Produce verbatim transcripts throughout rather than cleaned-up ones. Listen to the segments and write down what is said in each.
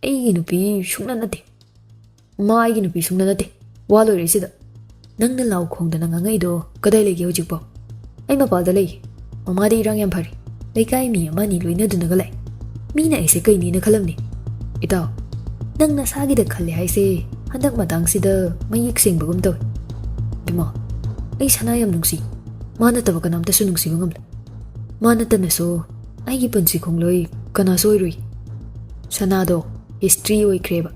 ꯑꯩꯒꯤ ꯅꯨꯄꯤ ꯁꯨꯡꯅ ꯅꯠꯇꯦ꯫ ꯃꯥ ꯑꯩꯒꯤ ꯅꯨꯄꯤ ꯁꯨꯡꯅ ꯅꯠꯇꯦ꯫ ꯋꯥ ꯂꯣꯏꯔꯦ ꯁꯤꯗ꯫ ꯅꯪꯅ ꯂꯥꯎ ꯈꯣꯡꯗꯅ ꯉꯥꯡꯉꯛꯏꯗꯣ ꯀꯗꯥꯏ ꯂꯩꯒꯦ ꯍꯧꯖꯤꯛꯐꯥꯎ? ꯑꯩ ꯃꯄꯥꯜꯗ ꯂꯩ꯫ ꯃꯃꯥꯗꯤ ꯏꯔꯥꯡ ꯌꯥꯝ ꯐꯔꯤ꯫ ꯂꯩꯀꯥꯏ ꯃꯤ ꯑꯃ ꯑꯅꯤ ꯂꯣꯏꯅꯗꯨꯅꯒ ꯂꯥꯛꯑꯦ꯫ ꯃꯤꯅ ꯑꯩꯁꯦ ꯀꯩꯅꯦꯅ ꯈꯜꯂꯝꯅꯤ꯫ ꯏꯇꯥꯎ, ꯅꯪ ꯅꯁꯥꯒꯤꯗ ꯈꯜꯂꯦ ꯍꯥꯏꯁꯦ ꯍꯟꯗꯛ ꯃꯇꯥꯡꯁꯤꯗ ꯃꯌꯦꯛ ꯁꯦꯡꯕꯒꯨꯝ ꯇꯧꯏ꯫ ꯕꯤꯃꯣꯜ, ꯑꯩ ꯁꯅꯥ ꯌꯥꯝ ꯅꯨꯡꯁꯤ꯫ ꯃꯥ ꯅꯠꯇꯕ ꯀꯅꯥꯝꯇꯁꯨ ꯅꯨꯡꯁꯤꯕ ꯉꯝꯂꯣꯏ꯫ ꯃꯥ ꯅꯠꯇꯅꯁꯨ ꯑꯩꯒꯤ ꯄꯨꯟꯁꯤ ꯈꯣꯡꯂꯣꯏ ꯀꯅꯥꯁꯨ ꯑꯣꯏꯔꯣꯏ꯫ ꯁꯅꯥꯗꯣ ꯍꯤꯁꯇ꯭ꯔꯤ ꯑꯣꯏꯈ꯭ꯔꯦꯕ꯫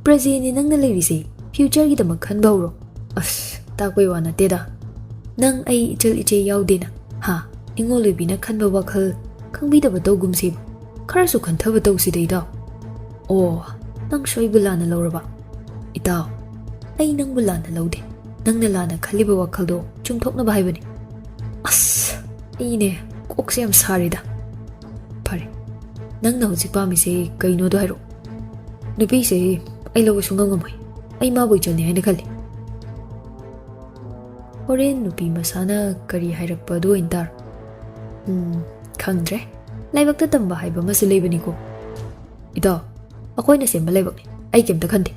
ꯄ꯭ꯔꯖꯦꯟꯅꯤ ꯅꯪꯅ ꯂꯩꯔꯤꯁꯦ, ꯐ꯭ꯌꯨꯆꯔꯒꯤꯗꯃꯛ ꯈꯟꯕ ꯍꯧꯔꯣ꯫ ꯑꯁ, ꯇꯥꯛꯄꯩ ꯋꯥ ꯅꯠꯇꯦꯗ꯫ ꯅꯪ ꯑꯩ ꯏꯆꯜ ꯏꯆꯦ ꯌꯥꯎꯗꯦꯅ, ꯍꯥ? ꯅꯤꯡꯉꯣꯜ ꯑꯣꯏꯕꯤꯅ ꯈꯟꯕ ꯋꯥꯈꯜ ꯈꯪꯕꯤꯗꯕ ꯇꯧꯒꯨꯝꯁꯦꯕ꯫ ꯈꯔꯁꯨ ꯈꯟꯊꯕ ꯇꯧꯁꯤꯗ, ꯏꯇꯥꯎ꯫ ꯑꯣ, ꯅꯪꯁꯨ ꯑꯩꯕꯨ ꯂꯥꯟꯅ ꯂꯧꯔꯕ? ꯏꯇꯥꯎ, ꯑꯩ ꯅꯪꯕꯨ ꯂꯥꯟꯅ ꯂꯧꯗꯦ꯫ ꯅꯪꯅ ꯂꯥꯟꯅ ꯈꯜꯂꯤꯕ ꯋꯥꯈꯜꯗꯣ ꯆꯨꯝꯊꯣꯛꯅꯕ ꯍꯥꯏꯕꯅꯤ꯫ ꯑꯁ, ꯑꯩꯅꯦ ꯀꯣꯛꯁꯦ ꯌꯥꯝ ꯁꯥꯔꯤꯗ꯫ ꯐꯔꯦ, ꯅꯪꯅ ꯍꯧꯖꯤꯛ ꯄꯥꯝꯃꯤꯁꯦ ꯀꯩꯅꯣꯗꯣ ꯍꯥꯏꯔꯛꯑꯣ꯫ ꯅꯨꯄꯤꯁꯦ ꯑꯩ ꯂꯧꯕ ꯁꯨꯡꯉꯝ ꯉꯝꯃꯣꯏ꯫ ꯑꯩ ꯃꯥꯕꯨ ꯏꯆꯜꯅꯤ ꯍꯥꯏꯅ ꯈꯜꯂꯤ꯫ ꯍꯣꯔꯦꯟ ꯅꯨꯄꯤ ꯃꯁꯥꯅ ꯀꯔꯤ ꯍꯥꯏꯔꯛꯄ ꯑꯗꯨ ꯑꯣꯏꯅ ꯇꯥꯔꯣ꯫ ꯎꯝ, ꯈꯪꯗ꯭ꯔꯦ꯫ ꯂꯥꯏꯕꯛꯇ ꯇꯝꯕ ꯍꯥꯏꯕ ꯑꯃꯁꯨ ꯂꯩꯕꯅꯤꯀꯣ꯫ ꯏꯇꯥꯎ, ꯑꯩꯈꯣꯏꯅ ꯁꯦꯝꯕ ꯂꯥꯏꯕꯛꯅꯤ꯫ ꯑꯩ ꯀꯩꯝꯇ ꯈꯟꯗꯦ꯫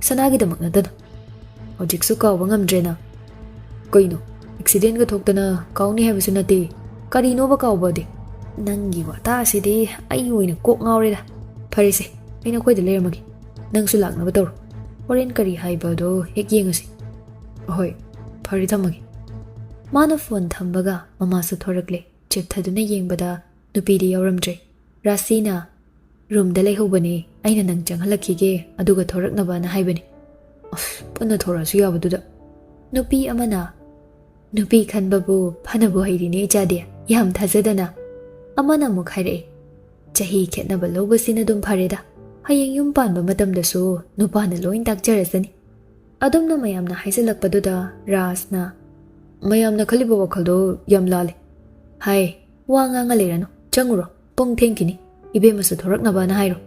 ꯁꯅꯥꯒꯤꯗꯃꯛ ꯅꯠꯇꯅ꯫ ꯍꯧꯖꯤꯛꯁꯨ ꯀꯥꯎꯕ ꯉꯝꯗ꯭ꯔꯦ ꯅꯪ꯫ ꯀꯩꯅꯣ? ꯑꯦꯛꯁꯤꯗꯦꯟꯒ ꯊꯣꯛꯇꯅ ꯀꯥꯎꯅꯤ ꯍꯥꯏꯕꯁꯨ ꯅꯠꯇꯦ꯫ ꯀꯔꯤꯅꯣꯕ ꯀꯥꯎꯕꯗꯤ? ꯅꯪꯒꯤ ꯋꯥꯇꯥꯁꯤꯗꯤ ꯑꯩ ꯑꯣꯏꯅ ꯀꯣꯛ ꯉꯥꯎꯔꯦꯗ꯫ ꯐꯔꯦꯁꯦ, ꯑꯩ ꯅꯈꯣꯏꯗ ꯂꯩꯔꯝꯃꯒꯦ꯫ ꯅꯪꯁꯨ ꯂꯥꯛꯅꯕ ꯇꯧꯔꯣ꯫ ꯍꯣꯔꯦꯟ ꯀꯔꯤ ꯍꯥꯏꯕꯗꯣ ꯍꯦꯛ ꯌꯦꯡꯉꯁꯤ꯫ ꯍꯣꯏ, ꯐꯔꯦ, ꯊꯝꯃꯒꯦ꯫ ꯃꯥꯅ ꯐꯣꯟ ꯊꯝꯕꯒ ꯃꯃꯥꯁꯨ ꯊꯣꯔꯛꯂꯦ꯫ ꯆꯦꯞꯊꯗꯨꯅ ꯌꯦꯡꯕꯗ ꯅꯨꯄꯤꯗꯤ ꯌꯥꯎꯔꯝꯗ꯭ꯔꯦ꯫ ꯔꯥꯁꯤꯅ, "ꯔꯨꯝꯗ ꯂꯩꯍꯧꯕꯅꯦ, ꯑꯩꯅ ꯅꯪ ꯆꯪꯍꯜꯂꯛꯈꯤꯒꯦ, ꯑꯗꯨꯒ ꯊꯣꯔꯛꯅꯕꯅ ꯍꯥꯏꯕꯅꯤ꯫" ꯑꯁ, ꯄꯨꯟꯅ ꯊꯣꯔꯛꯑꯁꯨ ꯌꯥꯕꯗꯨꯗ꯫ ꯅꯨꯄꯤ ꯑꯃꯅ, "ꯅꯨꯄꯤ ꯈꯟꯕꯕꯨ ꯐꯅꯕꯨ ꯍꯩꯔꯤꯅꯦ ꯏꯆꯥꯗꯤ, ꯌꯥꯝ ꯊꯥꯖꯗꯅ꯫" ꯑꯃꯅ ꯑꯃꯨꯛ ꯍꯥꯏꯔꯛꯑꯦ, "ꯆꯍꯤ ꯈꯦꯠꯅꯕ ꯂꯧꯕꯁꯤꯅ ꯑꯗꯨꯝ ꯐꯔꯦꯗ, ꯍꯌꯦꯡ ꯌꯨꯝ ꯄꯥꯟꯕ ꯃꯇꯝꯗꯁꯨ ꯅꯨꯄꯥꯅ ꯂꯣꯏ ꯇꯥꯛꯆꯔꯁꯅꯤ꯫" ꯑꯗꯨꯝꯅ ꯃꯌꯥꯝꯅ ꯍꯥꯏꯖꯤꯜꯂꯛꯄꯗꯨꯗ ꯔꯥꯖꯅ, "ꯃꯌꯥꯝꯅ ꯈꯜꯂꯤꯕ ꯋꯥꯈꯜꯗꯣ ꯌꯥꯝ ꯂꯥꯜꯂꯦ꯫ ꯍꯥꯏ, ꯋꯥ ꯉꯥꯡꯉ ꯂꯩꯔꯅꯨ, ꯆꯪꯉꯨꯔꯣ, ꯄꯨꯡ ꯊꯦꯡꯈꯤꯅꯤ꯫ ꯏꯕꯦꯝꯃꯁꯨ ꯊꯣꯔꯛꯅꯕꯅ ꯍꯥꯏꯔꯣ꯫"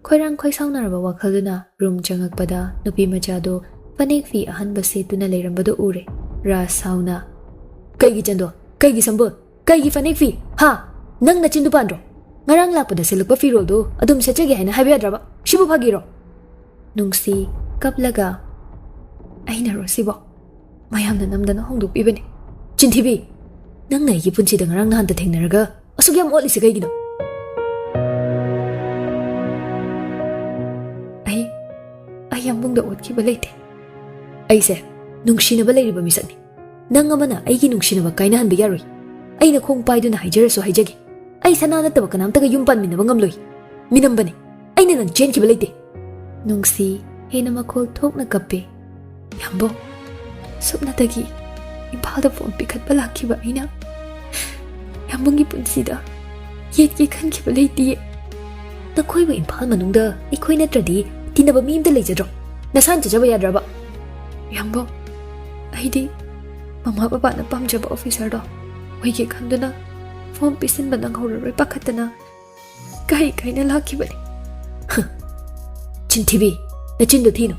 ꯈꯣꯏꯔꯥꯡ ꯈꯣꯏꯁꯥꯎꯅꯔꯕ ꯋꯥꯈꯜꯗꯨꯅ ꯔꯨꯝ ꯆꯪꯉꯛꯄꯗ ꯅꯨꯄꯤ ꯃꯆꯥꯗꯣ ꯐꯅꯦꯛ ꯐꯤ ꯑꯍꯟꯕ ꯁꯦꯠꯇꯨꯅ ꯂꯩꯔꯝꯕꯗꯨ ꯎꯔꯦ꯫ ꯔꯥꯖ ꯁꯥꯎꯅ, "ꯀꯩꯒꯤ ꯆꯟꯗꯣꯟ? ꯀꯩꯒꯤ ꯁꯝꯕꯨꯜ? ꯀꯩꯒꯤ ꯐꯅꯦꯛ ꯐꯤ? ꯍꯥ? ꯅꯪ ꯅꯆꯤꯟꯗꯨ ꯄꯥꯟꯗ꯭ꯔꯣ? ꯉꯔꯥꯡ ꯂꯥꯛꯄꯗ ꯁꯦꯠꯂꯛꯄ ꯐꯤꯔꯣꯜꯗꯨ ꯑꯗꯨꯝ ꯁꯦꯠꯆꯒꯦ ꯍꯥꯏꯅ ꯍꯥꯏꯕ ꯌꯥꯗ꯭ꯔꯕ?" ꯐꯥꯒꯤꯔꯣ? ꯅꯨꯡꯁꯤ, ꯀꯞꯂꯒ, "ꯑꯩꯅꯔꯣ ꯁꯤꯕꯣ? ꯃꯌꯥꯝꯅ ꯅꯝꯗꯅ ꯍꯣꯡꯗꯣꯛꯄꯤꯕꯅꯦ꯫ ꯆꯤꯟꯊꯤꯕꯤ! ꯅꯪꯅ ꯑꯩꯒꯤ ꯄꯨꯟꯁꯤꯗ ꯉꯔꯥꯡ ꯅꯍꯥꯟꯇ ꯊꯦꯡꯅꯔꯒ ꯑꯁꯨꯛ ꯌꯥꯝ ꯑꯣꯠꯂꯤꯁꯦ ꯀꯩꯒꯤꯅꯣ?" "ꯑꯩ, ꯑꯩ ꯌꯥꯝꯕꯨꯡꯗ ꯑꯣꯠꯈꯤꯕ ꯂꯩꯇꯦ꯫ ꯑꯩꯁꯦ ꯅꯨꯡꯁꯤꯅꯕ ꯂꯩꯔꯤꯕ ꯃꯤꯁꯛꯅꯤ꯫ ꯅꯪ ꯑꯃꯅ ꯑꯩꯒꯤ ꯅꯨꯡꯁꯤꯅꯕ ꯀꯥꯏꯅꯍꯟꯕ ꯌꯥꯔꯣꯏ꯫ ꯑꯩꯅ ꯈꯣꯡ ꯄꯥꯏꯗꯨꯅ ꯍꯥꯏꯖꯔꯁꯨ ꯍꯥꯏꯖꯒꯦ, ꯑꯩ ꯁꯅꯥ ꯅꯠꯇꯕ ꯀꯅꯥꯝꯇꯒ ꯌꯨꯝ ꯄꯥꯟꯃꯤꯟꯅꯕ ꯉꯝꯂꯣꯏ꯫ ꯃꯤꯅꯝꯕꯅꯦ꯫ ꯑꯩꯅ ꯅꯪ ꯆꯦꯟꯈꯤꯕ ꯂꯩꯇꯦ꯫" ꯅꯨꯡꯁꯤ ꯍꯦꯟꯅ ꯃꯈꯣꯜ ꯊꯣꯛꯅ ꯀꯞꯄꯦ꯫ "ꯌꯥꯝꯕꯨꯡ, ꯁꯨꯞꯅꯇꯒꯤ ꯏꯝꯐꯥꯜꯗ ꯐꯣꯝ ꯄꯤꯈꯠꯄ ꯂꯥꯛꯈꯤꯕ ꯑꯩꯅ ꯌꯥꯝꯕꯨꯡꯒꯤ ꯄꯨꯟꯁꯤꯗ ꯌꯦꯠꯀꯦ ꯈꯟꯈꯤꯕ ꯂꯩꯇꯤꯌꯦ꯫" "ꯅꯈꯣꯏꯕꯨ ꯏꯝꯐꯥꯜ ꯃꯅꯨꯡꯗ ꯑꯩꯈꯣꯏ ꯅꯠꯇ꯭ꯔꯗꯤ ꯇꯤꯟꯅꯕ ꯃꯤ ꯑꯝꯇ ꯂꯩꯖꯗ꯭ꯔꯣ? ꯅꯁꯥꯅ ꯆꯠꯆꯕ ꯌꯥꯗ꯭ꯔꯕ?" "ꯌꯥꯝꯕꯨꯡ, ꯑꯩꯗꯤ ꯃꯃꯥ ꯕꯕꯥꯅ ꯄꯥꯝꯖꯕ ꯑꯣꯐꯤꯁꯔꯗꯣ ꯑꯣꯏꯒꯦ ꯈꯟꯗꯨꯅ ꯐꯣꯝ ꯄꯤꯁꯤꯟꯕ ꯅꯪꯍꯧꯔꯔꯣꯏ ꯄꯥꯈꯠꯇꯅ ꯀꯥꯏ ꯀꯥꯏꯅ ꯂꯥꯛꯈꯤꯕꯅꯤ꯫" "ꯍ, ꯆꯤꯟꯊꯤꯕꯤ, ꯅꯆꯤꯟꯗꯣ ꯊꯤꯅꯨ꯫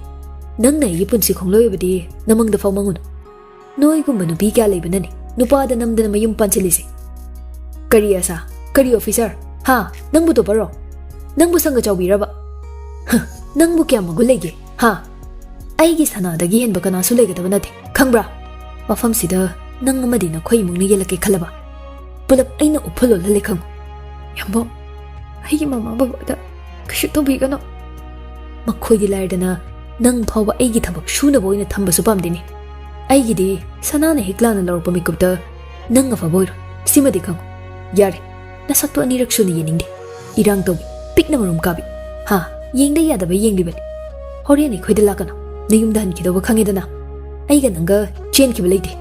ꯅꯪꯅ ꯑꯩꯒꯤ ꯄꯨꯟꯁꯤ ꯈꯣꯡꯂꯣꯏ ꯑꯣꯏꯕꯗꯤ ꯅꯃꯪꯗ ꯐꯥꯎ ꯃꯪꯉꯨꯅꯨ꯫ ꯅꯣꯏꯒꯨꯝꯕ ꯅꯨꯄꯤ ꯀꯌꯥ ꯂꯩꯕꯅꯅꯤ ꯅꯨꯄꯥꯗ ꯅꯝꯗꯅ ꯃꯌꯨꯝ ꯄꯥꯟꯁꯤꯜꯂꯤꯁꯦ꯫" "ꯀꯔꯤ ꯑꯁꯥ? ꯀꯔꯤ ꯑꯣꯐꯤꯁꯔ? ꯍꯥ? ꯅꯪꯕꯨ ꯇꯣꯞꯄꯔꯣ? ꯅꯪꯕꯨ ꯁꯪꯒ ꯆꯥꯎꯕꯤꯔꯕ? ꯍ, ꯅꯪꯕꯨ ꯀꯌꯥꯝ ꯃꯒꯨꯟ ꯂꯩꯒꯦ? ꯍꯥ? ꯑꯩꯒꯤ ꯁꯅꯥꯗꯒꯤ ꯍꯦꯟꯕ ꯀꯅꯥꯁꯨ ꯂꯩꯒꯗꯕ ꯅꯠꯇꯦ, ꯈꯪꯕ꯭ꯔꯥ? ꯃꯐꯝꯁꯤꯗ ꯅꯪ ꯑꯃꯗꯤ ꯅꯈꯣꯏ ꯏꯃꯨꯡꯅ ꯌꯦꯜꯂꯛꯀꯦ ꯈꯜꯂꯕ? ꯄꯨꯂꯞ ꯑꯩꯅ ꯎꯞꯐꯜ ꯂꯣꯜꯍꯜꯂꯦ ꯈꯪꯉꯨ꯫" "ꯌꯥꯝꯕꯨꯡ, ꯑꯩꯒꯤ ꯃꯃꯥ ꯕꯕꯥꯗ ꯀꯩꯁꯨ ꯇꯧꯕꯤꯒꯅꯨ꯫" "ꯃꯈꯣꯏꯗꯤ ꯂꯥꯏꯔꯗꯅ ꯅꯪ ꯐꯥꯎꯕ ꯑꯩꯒꯤ ꯊꯕꯛ ꯁꯨꯅꯕ ꯑꯣꯏꯅ ꯊꯝꯕꯁꯨ ꯄꯥꯝꯗꯦꯅꯦ꯫ ꯑꯩꯒꯤꯗꯤ ꯁꯅꯥꯅ ꯍꯦꯛ ꯂꯥꯟꯅ ꯂꯧꯔꯛꯄ ꯃꯤꯀꯨꯞꯇ ꯅꯪ ꯑꯐꯕ ꯑꯣꯏꯔꯣ, ꯁꯤꯃꯗꯤ ꯈꯪꯉꯨ꯫ ꯌꯥꯔꯦ, ꯅꯁꯛꯇꯣ ꯑꯅꯤꯔꯛ ꯁꯨꯅ ꯌꯦꯡꯅꯤꯡꯗꯦ꯫ ꯏꯔꯥꯡ ꯇꯧꯕꯤ, ꯄꯤꯛꯅ ꯃꯔꯨꯝ ꯀꯥꯕꯤ꯫ ꯍꯥ, ꯌꯦꯡꯗ ꯌꯥꯗꯕ ꯌꯦꯡꯂꯤꯕꯅꯤ꯫ ꯍꯣꯔꯦꯟ ꯑꯩꯈꯣꯏꯗ ꯂꯥꯛꯀꯅꯨ, ꯅꯌꯨꯝꯗ ꯍꯟꯈꯤꯗꯧꯕ ꯈꯪꯉꯦꯗꯅ꯫ ꯑꯩꯒ ꯅꯪꯒ ꯆꯦꯟꯈꯤꯕ ꯂꯩꯇꯦ꯫"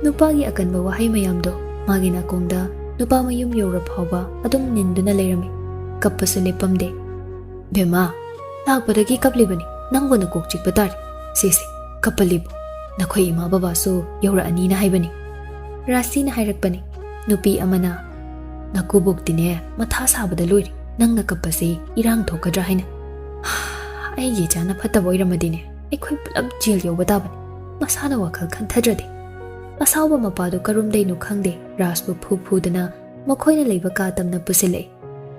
ꯅꯨꯄꯥꯒꯤ ꯑꯀꯟꯕ ꯋꯥꯍꯩ ꯃꯌꯥꯝꯗꯣ ꯃꯥꯒꯤ ꯅꯥꯀꯣꯡꯗ ꯅꯨꯄꯥ ꯃꯌꯨꯝ ꯌꯧꯔ ꯐꯥꯎꯕ ꯑꯗꯨꯝ ꯅꯤꯟꯗꯨꯅ ꯂꯩꯔꯝꯃꯤ꯫ ꯀꯞꯄꯁꯨ ꯂꯦꯞꯄꯝꯗꯦ꯫ "ꯕꯦꯝꯃ, ꯂꯥꯛꯄꯗꯒꯤ ꯀꯞꯂꯤꯕꯅꯤ, ꯅꯪꯕꯨ ꯅꯀꯣꯛ ꯆꯤꯛꯄ ꯇꯥꯔꯦ꯫ ꯁꯦ ꯁꯦ, ꯀꯞꯄꯜꯂꯤꯕꯨ, ꯅꯈꯣꯏ ꯏꯃꯥ ꯕꯕꯥꯁꯨ ꯌꯧꯔꯛꯑꯅꯤꯅ ꯍꯥꯏꯕꯅꯤ꯫" ꯔꯥꯁꯤꯅ ꯍꯥꯏꯔꯛꯄꯅꯤ꯫ ꯅꯨꯄꯤ ꯑꯃꯅ, "ꯅꯀꯨꯕꯣꯛꯇꯤꯅꯦ ꯃꯊꯥ ꯁꯥꯕꯗ ꯂꯣꯏꯔꯦ, ꯅꯪꯅ ꯀꯞꯄꯁꯦ ꯏꯔꯥꯡ ꯊꯣꯛꯀꯗ꯭ꯔꯥ ꯍꯥꯏꯅ꯫ ꯑꯩꯒꯤ ꯏꯆꯥꯅ ꯐꯠꯇꯕ ꯑꯣꯏꯔꯝꯃꯗꯤꯅꯦ ꯑꯩꯈꯣꯏ ꯄꯨꯂꯞ ꯖꯦꯜ ꯌꯧꯕ ꯇꯥꯕꯅꯤ꯫ ꯃꯁꯥꯅ ꯋꯥꯈꯜ ꯈꯟꯊꯗ꯭ꯔꯗꯤ꯫" ꯑꯁꯥꯎꯕ ꯃꯄꯥꯗꯨ ꯀꯔꯣꯝꯗꯩꯅꯣ ꯈꯪꯗꯦ, ꯔꯥꯁꯄꯨ ꯐꯨ ꯐꯨꯗꯨꯅ ꯃꯈꯣꯏꯅ ꯂꯩꯕ ꯀꯥ ꯇꯝꯅ ꯄꯨꯁꯤꯜꯂꯛꯏ꯫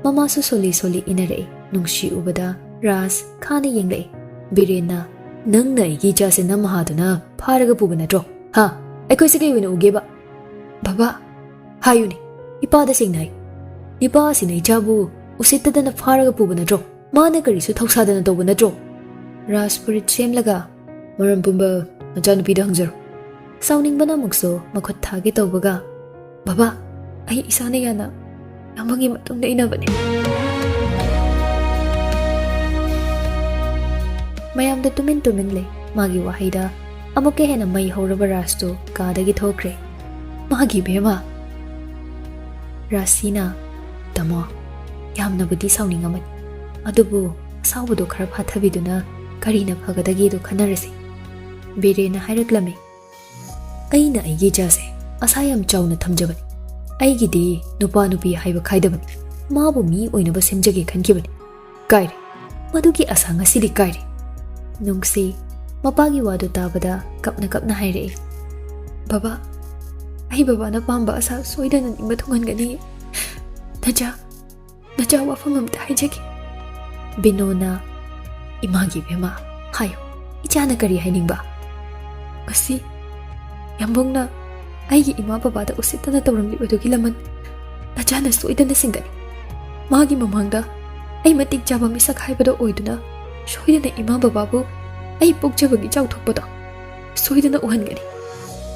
ꯃꯃꯥꯁꯨ ꯁꯣꯜꯂꯤ ꯁꯣꯜꯂꯤ ꯏꯟꯅꯔꯛꯏ꯫ ꯅꯨꯡꯁꯤ ꯎꯕꯗ ꯔꯥꯖ ꯈꯥꯅ ꯌꯦꯡꯂꯛꯏ꯫ ꯕꯤꯔꯦꯟꯅ, "ꯅꯪꯅ ꯑꯩꯒꯤ ꯏꯆꯥꯁꯦ ꯅꯝꯃꯍꯥꯗꯨꯅ ꯐꯥꯔꯒ ꯄꯨꯕ ꯅꯠꯇ꯭ꯔꯣ? ꯍꯥ? ꯑꯩꯈꯣꯏꯁꯦ ꯀꯩ ꯑꯣꯏꯅ ꯎꯒꯦꯕ?" "ꯕꯕꯥ, ꯍꯥꯏꯌꯨꯅꯦ, ꯏꯄꯥꯗ ꯁꯦꯡꯅ ꯍꯥꯏꯌꯨ꯫ ꯏꯄꯥ ꯑꯁꯤꯅ ꯏꯆꯥꯕꯨ ꯎꯁꯤꯠꯇꯗꯅ ꯐꯥꯔꯒ ꯄꯨꯕ ꯅꯠꯇ꯭ꯔꯣ? ꯃꯥꯅ ꯀꯔꯤꯁꯨ ꯊꯧꯁꯥꯗꯅ ꯇꯧꯕ ꯅꯠꯇ꯭ꯔꯣ?" ꯔꯥꯖ ꯐꯨꯔꯤꯠ ꯁꯦꯝꯂꯒ, "ꯃꯔꯝ ꯄꯨꯝꯕ ꯅꯆꯥꯅꯨꯄꯤꯗ ꯍꯪꯖꯔꯣ꯫" ꯁꯥꯎꯅꯤꯡꯕꯅ ꯑꯃꯨꯛꯁꯨ ꯃꯈꯨꯠ ꯊꯥꯒꯦ ꯇꯧꯕꯒ, "ꯕꯕꯥ, ꯑꯩ ꯏꯁꯥꯅ ꯌꯥꯅ ꯌꯥꯝꯕꯒꯤ ꯃꯇꯨꯡꯗ ꯏꯟꯅꯕꯅꯤ꯫" ꯃꯌꯥꯝꯗ ꯇꯨꯃꯤꯟ ꯇꯨꯃꯤꯟ ꯂꯩ꯫ ꯃꯥꯒꯤ ꯋꯥꯍꯩꯗ ꯑꯃꯨꯛꯀ ꯍꯦꯟꯅ ꯃꯩ ꯍꯧꯔꯕ ꯔꯥꯖꯇꯨ ꯀꯥꯗꯒꯤ ꯊꯣꯛꯈ꯭ꯔꯦ꯫ ꯃꯥꯒꯤ ꯕꯦꯝꯃ꯫ ꯔꯥꯁꯤꯅ, "ꯇꯥꯃꯣ, ꯌꯥꯝꯅꯕꯨꯗꯤ ꯁꯥꯎꯅꯤꯡꯉꯝꯃꯅꯤ, ꯑꯗꯨꯕꯨ ꯑꯁꯥꯎꯕꯗꯣ ꯈꯔ ꯐꯥꯊꯕꯤꯗꯨꯅ ꯀꯔꯤꯅ ꯐꯒꯗꯒꯦꯗꯣ ꯈꯟꯅꯔꯁꯤ꯫" ꯕꯤꯔꯦꯟꯅ ꯍꯥꯏꯔꯛꯂꯝꯃꯤ꯫ "ꯑꯩꯅ ꯑꯩꯒꯤ ꯏꯆꯥꯁꯦ ꯑꯁꯥ ꯌꯥꯝ ꯆꯥꯎꯅ ꯊꯝꯖꯕꯅꯤ꯫ ꯑꯩꯒꯤꯗꯤ ꯅꯨꯄꯥ ꯅꯨꯄꯤ ꯍꯥꯏꯕ ꯈꯥꯏꯗꯕꯅꯤ꯫ ꯃꯥꯕꯨ ꯃꯤ ꯑꯣꯏꯅꯕ ꯁꯦꯝꯖꯒꯦ ꯈꯟꯈꯤꯕꯅꯤ꯫ ꯀꯥꯏꯔꯦ꯫ ꯃꯗꯨꯒꯤ ꯑꯁꯥ ꯉꯁꯤꯗꯤ ꯀꯥꯏꯔꯦ꯫" ꯅꯨꯡꯁꯤ ꯃꯄꯥꯒꯤ ꯋꯥꯗꯨ ꯇꯥꯕꯗ ꯀꯞꯅ ꯀꯞꯅ ꯍꯥꯏꯔꯛꯏ, "ꯕꯕꯥ, ꯑꯩ ꯕꯕꯥꯅ ꯄꯥꯝꯕ ꯑꯁꯥ ꯁꯣꯏꯗꯅ ꯅꯤꯡꯕ ꯊꯨꯡꯍꯟꯒꯅꯤ꯫ ꯅꯆꯥ, ꯅꯆꯥ ꯋꯥꯐꯝ ꯑꯝꯇ ꯍꯥꯏꯖꯒꯦ꯫" ꯕꯤꯅꯣꯅ, "ꯏꯃꯥꯒꯤ ꯏꯕꯦꯝꯃ, ꯍꯥꯏꯌꯨ, ꯏꯆꯥꯅ ꯀꯔꯤ ꯍꯥꯏꯅꯤꯡꯕ?" "ꯉꯁꯤ ꯌꯥꯝꯕꯨꯡꯅ ꯑꯩꯒꯤ ꯏꯃꯥ ꯕꯕꯥꯗ ꯎꯁꯤꯠꯇꯅ ꯇꯧꯔꯝꯂꯤꯕꯗꯨꯒꯤ ꯂꯃꯟ ꯅꯆꯥꯅ ꯁꯣꯏꯗꯅ ꯁꯤꯡꯒꯅꯤ꯫ ꯃꯥꯒꯤ ꯃꯃꯥꯡꯗ ꯑꯩ ꯃꯇꯤꯛ ꯆꯥꯕ ꯃꯤꯁꯛ ꯍꯥꯏꯕꯗꯣ ꯑꯣꯏꯗꯨꯅ ꯁꯣꯏꯗꯅ ꯏꯃꯥ ꯕꯕꯥꯕꯨ ꯑꯩ ꯄꯣꯛꯆꯕꯒꯤ ꯆꯥꯎꯊꯣꯛꯄꯗꯣ ꯁꯣꯏꯗꯅ ꯎꯍꯟꯒꯅꯤ꯫"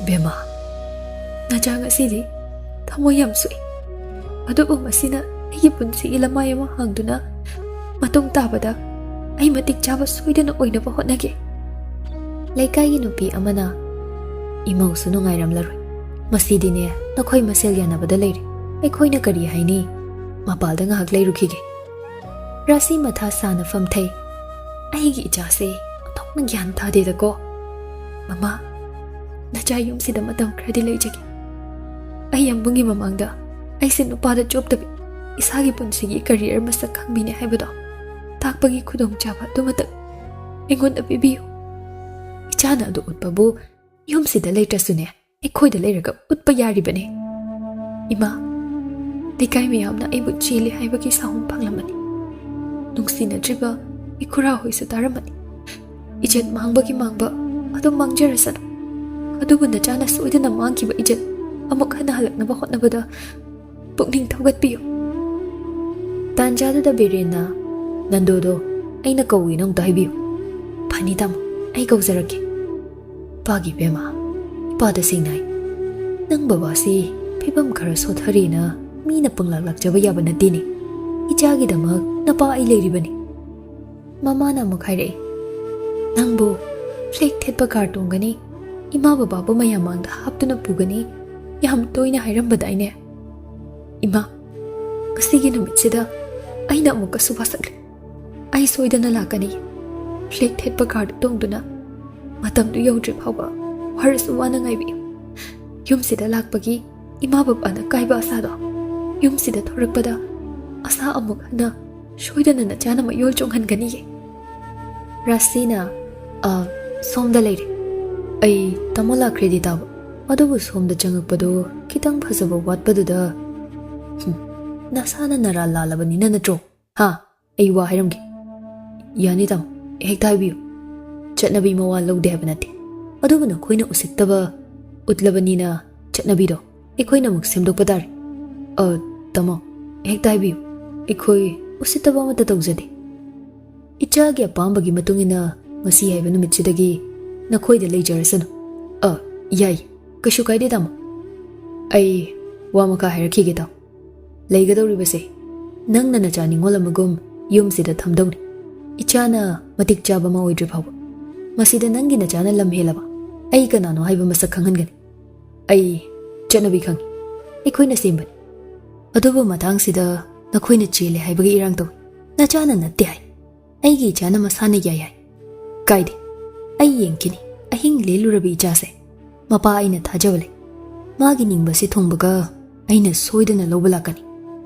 "ꯕꯦꯝꯃ, ꯅꯆꯥ ꯉꯁꯤꯗꯤ ꯊꯃꯣꯏ ꯌꯥꯝ ꯁꯣꯛꯏ꯫ ꯑꯗꯨꯕꯨ ꯃꯁꯤꯅ ꯑꯩꯒꯤ ꯄꯨꯟꯁꯤꯒꯤ ꯂꯃꯥꯏ ꯑꯃ ꯍꯥꯡꯗꯨꯅ ꯃꯇꯨꯡ ꯇꯥꯕꯗ ꯑꯩ ꯃꯇꯤꯛ ꯆꯥꯕ ꯁꯣꯏꯗꯅ ꯑꯣꯏꯅꯕ ꯍꯣꯠꯅꯒꯦ꯫" ꯂꯩꯀꯥꯏꯒꯤ ꯅꯨꯄꯤ ꯑꯃꯅ, "ꯏꯃꯧꯁꯨ ꯅꯨꯡꯉꯥꯏꯔꯝꯂꯔꯣꯏ꯫ ꯃꯁꯤꯗꯤꯅꯦ, ꯅꯈꯣꯏ ꯃꯁꯦꯜ ꯌꯥꯅꯕꯗ ꯂꯩꯔꯦ꯫ ꯑꯩꯈꯣꯏꯅ ꯀꯔꯤ ꯍꯥꯏꯅꯤ? ꯃꯄꯥꯜꯗ ꯉꯥꯏꯍꯥꯛ ꯂꯩꯔꯨꯈꯤꯒꯦ꯫" ꯔꯥꯁꯤ ꯃꯊꯥ ꯁꯥꯅ ꯐꯝꯊꯩ꯫ "ꯑꯩꯒꯤ ꯏꯆꯥꯁꯦ ꯑꯣꯟꯊꯣꯛꯅ ꯒ꯭ꯌꯥꯟ ꯇꯥꯗꯦꯗꯀꯣ꯫ ꯃꯃꯥ, ꯅꯆꯥ ꯌꯨꯝꯁꯤꯗ ꯃꯇꯝ ꯈꯔꯗꯤ ꯂꯩꯖꯒꯦ꯫ ꯑꯩ ꯌꯥꯝꯕꯨꯡꯒꯤ ꯃꯃꯥꯡꯗ ꯑꯩꯁꯦ ꯅꯨꯄꯥꯗ ꯆꯣꯞꯇꯕꯤ ꯏꯁꯥꯒꯤ ꯄꯨꯟꯁꯤꯒꯤ ꯀꯔꯤꯌꯔ ꯃꯁꯛ ꯈꯪꯕꯤꯅꯤ ꯍꯥꯏꯕꯗꯣ ꯇꯥꯛꯄꯒꯤ ꯈꯨꯗꯣꯡꯆꯥꯕ ꯑꯗꯨꯃꯇꯪ ꯑꯩꯉꯣꯟꯗ ꯄꯤꯕꯤꯌꯨ꯫" ꯏꯆꯥꯅ ꯑꯗꯨ ꯎꯠꯄꯕꯨ ꯌꯨꯝꯁꯤꯗ ꯂꯩꯇ꯭ꯔꯁꯨꯅꯦ, ꯑꯩꯈꯣꯏꯗ ꯂꯩꯔꯒ ꯎꯠꯄ ꯌꯥꯔꯤꯕꯅꯦ꯫ "ꯏꯃꯥ, ꯂꯩꯀꯥꯏ ꯃꯌꯥꯝꯅ ꯑꯩꯕꯨ ꯆꯦꯜꯂꯦ ꯍꯥꯏꯕꯒꯤ ꯁꯥꯍꯨꯝ ꯐꯪꯂꯝꯃꯅꯤ꯫ ꯅꯨꯡꯁꯤꯅꯗ꯭ꯔꯤꯕ ꯏꯈꯨꯔꯥ ꯍꯣꯏꯁꯨ ꯇꯥꯔꯝꯃꯅꯤ꯫ ꯏꯖꯠ ꯃꯥꯡꯕꯒꯤ ꯃꯥꯡꯕ ꯑꯗꯨꯝ ꯃꯥꯡꯖꯔꯁꯅꯨ꯫ ꯑꯗꯨꯕꯨ ꯅꯆꯥꯅ ꯁꯣꯏꯗꯅ ꯃꯥꯡꯈꯤꯕ ꯏꯖꯠ ꯑꯃꯨꯛ ꯍꯟꯅ ꯍꯜꯂꯛꯅꯕ ꯍꯣꯠꯅꯕꯗ ꯄꯨꯛꯅꯤꯡ ꯊꯧꯒꯠꯄꯤꯌꯨ꯫ ꯇꯥꯟꯖꯥꯗꯨꯗ ꯕꯤꯔꯦꯟꯅ, "ꯅꯟꯗꯣꯗꯣ ꯑꯩꯅ ꯀꯧꯏꯅ ꯑꯝꯇ ꯍꯥꯏꯕꯤꯌꯨ꯫" "ꯐꯅꯤ ꯇꯥꯃꯣ, ꯑꯩ ꯀꯧꯖꯔꯛꯀꯦ꯫" "ꯄꯥꯒꯤ ꯏꯕꯦꯝꯃ, ꯏꯄꯥꯗ ꯁꯦꯡꯅ ꯍꯥꯏ, ꯅꯪ ꯕꯕꯥꯁꯤ ꯐꯤꯕꯝ ꯈꯔ ꯁꯣꯠꯊꯔꯤꯅ ꯃꯤꯅ ꯄꯪꯂꯥꯛ ꯂꯥꯛꯆꯕ ꯌꯥꯕ ꯅꯠꯇꯦꯅꯦ꯫ ꯏꯆꯥꯒꯤꯗꯃꯛ ꯅꯄꯥ ꯑꯩ ꯂꯩꯔꯤꯕꯅꯤ꯫" ꯃꯃꯥꯅ ꯑꯃꯨꯛ ꯍꯥꯏꯔꯛꯏ, "ꯅꯪꯕꯨ ꯐ꯭ꯂꯦꯛ ꯊꯦꯠꯄ ꯀꯥꯔ ꯇꯣꯡꯒꯅꯤ, ꯏꯃꯥ ꯕꯕꯥꯕꯨ ꯃꯌꯥꯝ ꯃꯥꯡꯗ ꯍꯥꯞꯇꯨꯅ ꯄꯨꯒꯅꯤ, ꯌꯥꯝ ꯇꯣꯏꯅ ꯍꯥꯏꯔꯝꯕꯗꯥꯏꯅꯦ?" "ꯏꯃꯥ, ꯉꯁꯤꯒꯤ ꯅꯨꯃꯤꯠꯁꯤꯗ ꯑꯩꯅ ꯑꯃꯨꯛꯀꯁꯨ ꯋꯥꯁꯛꯂꯦ꯫ ꯑꯩ ꯁꯣꯏꯗꯅ ꯂꯥꯛꯀꯅꯤ꯫ ꯐ꯭ꯂꯦꯛ ꯊꯦꯠꯄ ꯀꯥꯔꯗꯨ ꯇꯣꯡꯗꯨꯅ ꯃꯇꯝꯗꯨ ꯌꯧꯗ꯭ꯔꯤ ꯐꯥꯎꯕ ꯋꯥꯔꯁꯨ ꯋꯥꯅ ꯉꯥꯏꯕꯤꯌꯨ꯫ ꯌꯨꯝꯁꯤꯗ ꯂꯥꯛꯄꯒꯤ ꯏꯃꯥ ꯕꯕꯥꯅ ꯀꯥꯏꯕ ꯑꯁꯥꯗꯣ ꯌꯨꯝꯁꯤꯗ ꯊꯣꯔꯛꯄꯗ ꯑꯁꯥ ꯑꯃꯨꯛ ꯍꯟꯅ ꯁꯣꯏꯗꯅ ꯅꯆꯥꯅ ꯃꯌꯣꯜ ꯆꯣꯡꯍꯟꯒꯅꯤꯌꯦ꯫" ꯔꯥꯁꯤꯅ, "ꯑ, ꯁꯣꯝꯗ ꯂꯩꯔꯦ꯫ ꯑꯩ ꯇꯥꯃꯣ ꯂꯥꯛꯈ꯭ꯔꯦꯗꯤ ꯇꯥꯕ, ꯑꯗꯨꯕꯨ ꯁꯣꯝꯗ ꯆꯪꯉꯛꯄꯗꯣ ꯈꯤꯇꯪ ꯐꯖꯕ ꯋꯥꯠꯄꯗꯨꯗ꯫" "ꯍꯨꯝ, ꯅꯁꯥꯅ ꯅꯔꯥꯜ ꯂꯥꯜꯂꯕꯅꯤꯅ ꯅꯠꯇ꯭ꯔꯣ? ꯍꯥ? ꯑꯩ ꯋꯥ ꯍꯥꯏꯔꯝꯒꯦ꯫" "ꯌꯥꯅꯤ ꯇꯥꯃꯣ, ꯍꯦꯛꯇ ꯍꯥꯏꯕꯤꯌꯨ꯫ ꯆꯠꯅꯕꯤ ꯃꯋꯥ ꯂꯧꯗꯦ ꯍꯥꯏꯕ ꯅꯠꯇꯦ, ꯑꯗꯨꯕꯨ ꯅꯈꯣꯏꯅ ꯎꯁꯤꯠꯇꯕ ꯎꯠꯂꯕꯅꯤꯅ ꯆꯠꯅꯕꯤꯗꯣ ꯑꯩꯈꯣꯏꯅ ꯑꯃꯨꯛ ꯁꯦꯝꯗꯣꯛꯄ ꯇꯥꯔꯦ꯫" "ꯑ, ꯇꯥꯃꯣ, ꯍꯦꯛꯇ ꯍꯥꯏꯕꯤꯌꯨ꯫ ꯑꯩꯈꯣꯏ ꯎꯁꯤꯠꯇꯕ ꯑꯃꯠꯇ ꯇꯧꯖꯗꯦ꯫ ꯏꯆꯥꯒꯤ ꯑꯄꯥꯝꯕꯒꯤ ꯃꯇꯨꯡ ꯏꯟꯅ ꯉꯁꯤ ꯍꯥꯏꯕ ꯅꯨꯃꯤꯠꯁꯤꯗꯒꯤ ꯅꯈꯣꯏꯗ ꯂꯩꯖꯔꯁꯅꯨ꯫" "ꯑ, ꯌꯥꯏ, ꯀꯩꯁꯨ ꯀꯥꯏꯗꯦ ꯇꯥꯃꯣ꯫ ꯑꯩ ꯋꯥ ꯃꯈꯥ ꯍꯥꯏꯔꯛꯈꯤꯒꯦ ꯇꯥꯎ꯫ ꯂꯩꯒꯗꯧꯔꯤꯕꯁꯦ ꯅꯪꯅ ꯅꯆꯥ ꯅꯤꯉꯣꯜ ꯑꯃꯒꯨꯝ ꯌꯨꯝꯁꯤꯗ ꯊꯝꯗꯧꯅꯤ꯫ ꯏꯆꯥꯅ ꯃꯇꯤꯛ ꯆꯥꯕ ꯑꯃ ꯑꯣꯏꯗ꯭ꯔꯤ ꯐꯥꯎꯕ꯫ ꯃꯁꯤꯗ ꯅꯪꯒꯤ ꯅꯆꯥꯅ ꯂꯝ ꯍꯦꯜꯂꯕ ꯑꯩ ꯀꯅꯥꯅꯣ ꯍꯥꯏꯕ ꯃꯁꯛ ꯈꯪꯍꯟꯒꯅꯤ꯫ ꯑꯩ ꯆꯠꯅꯕꯤ ꯈꯪꯏ, ꯑꯩꯈꯣꯏꯅ ꯁꯦꯝꯕꯅꯤ꯫ ꯑꯗꯨꯕꯨ ꯃꯇꯥꯡꯁꯤꯗ ꯅꯈꯣꯏꯅ ꯆꯦꯜꯂꯦ ꯍꯥꯏꯕꯒꯤ ꯏꯔꯥꯡ ꯇꯧꯏ꯫ ꯅꯆꯥꯅ ꯅꯠꯇꯦ ꯍꯥꯏ꯫ ꯑꯩꯒꯤ ꯏꯆꯥꯅ ꯃꯁꯥꯅ ꯌꯥꯏ ꯍꯥꯏ꯫ ꯀꯥꯏꯗꯦ, ꯑꯩ ꯌꯦꯡꯈꯤꯅꯤ꯫ ꯑꯍꯤꯡ ꯂꯦꯜꯂꯨꯔꯕ ꯏꯆꯥꯁꯦ ꯃꯄꯥ ꯑꯩꯅ ꯊꯥꯖꯕ ꯂꯩ꯫ ꯃꯥꯒꯤ ꯅꯤꯡꯕꯁꯤ ꯊꯨꯡꯕꯒ ꯑꯩꯅ ꯁꯣꯏꯗꯅ ꯂꯧꯕ ꯂꯥꯛꯀꯅꯤ꯫"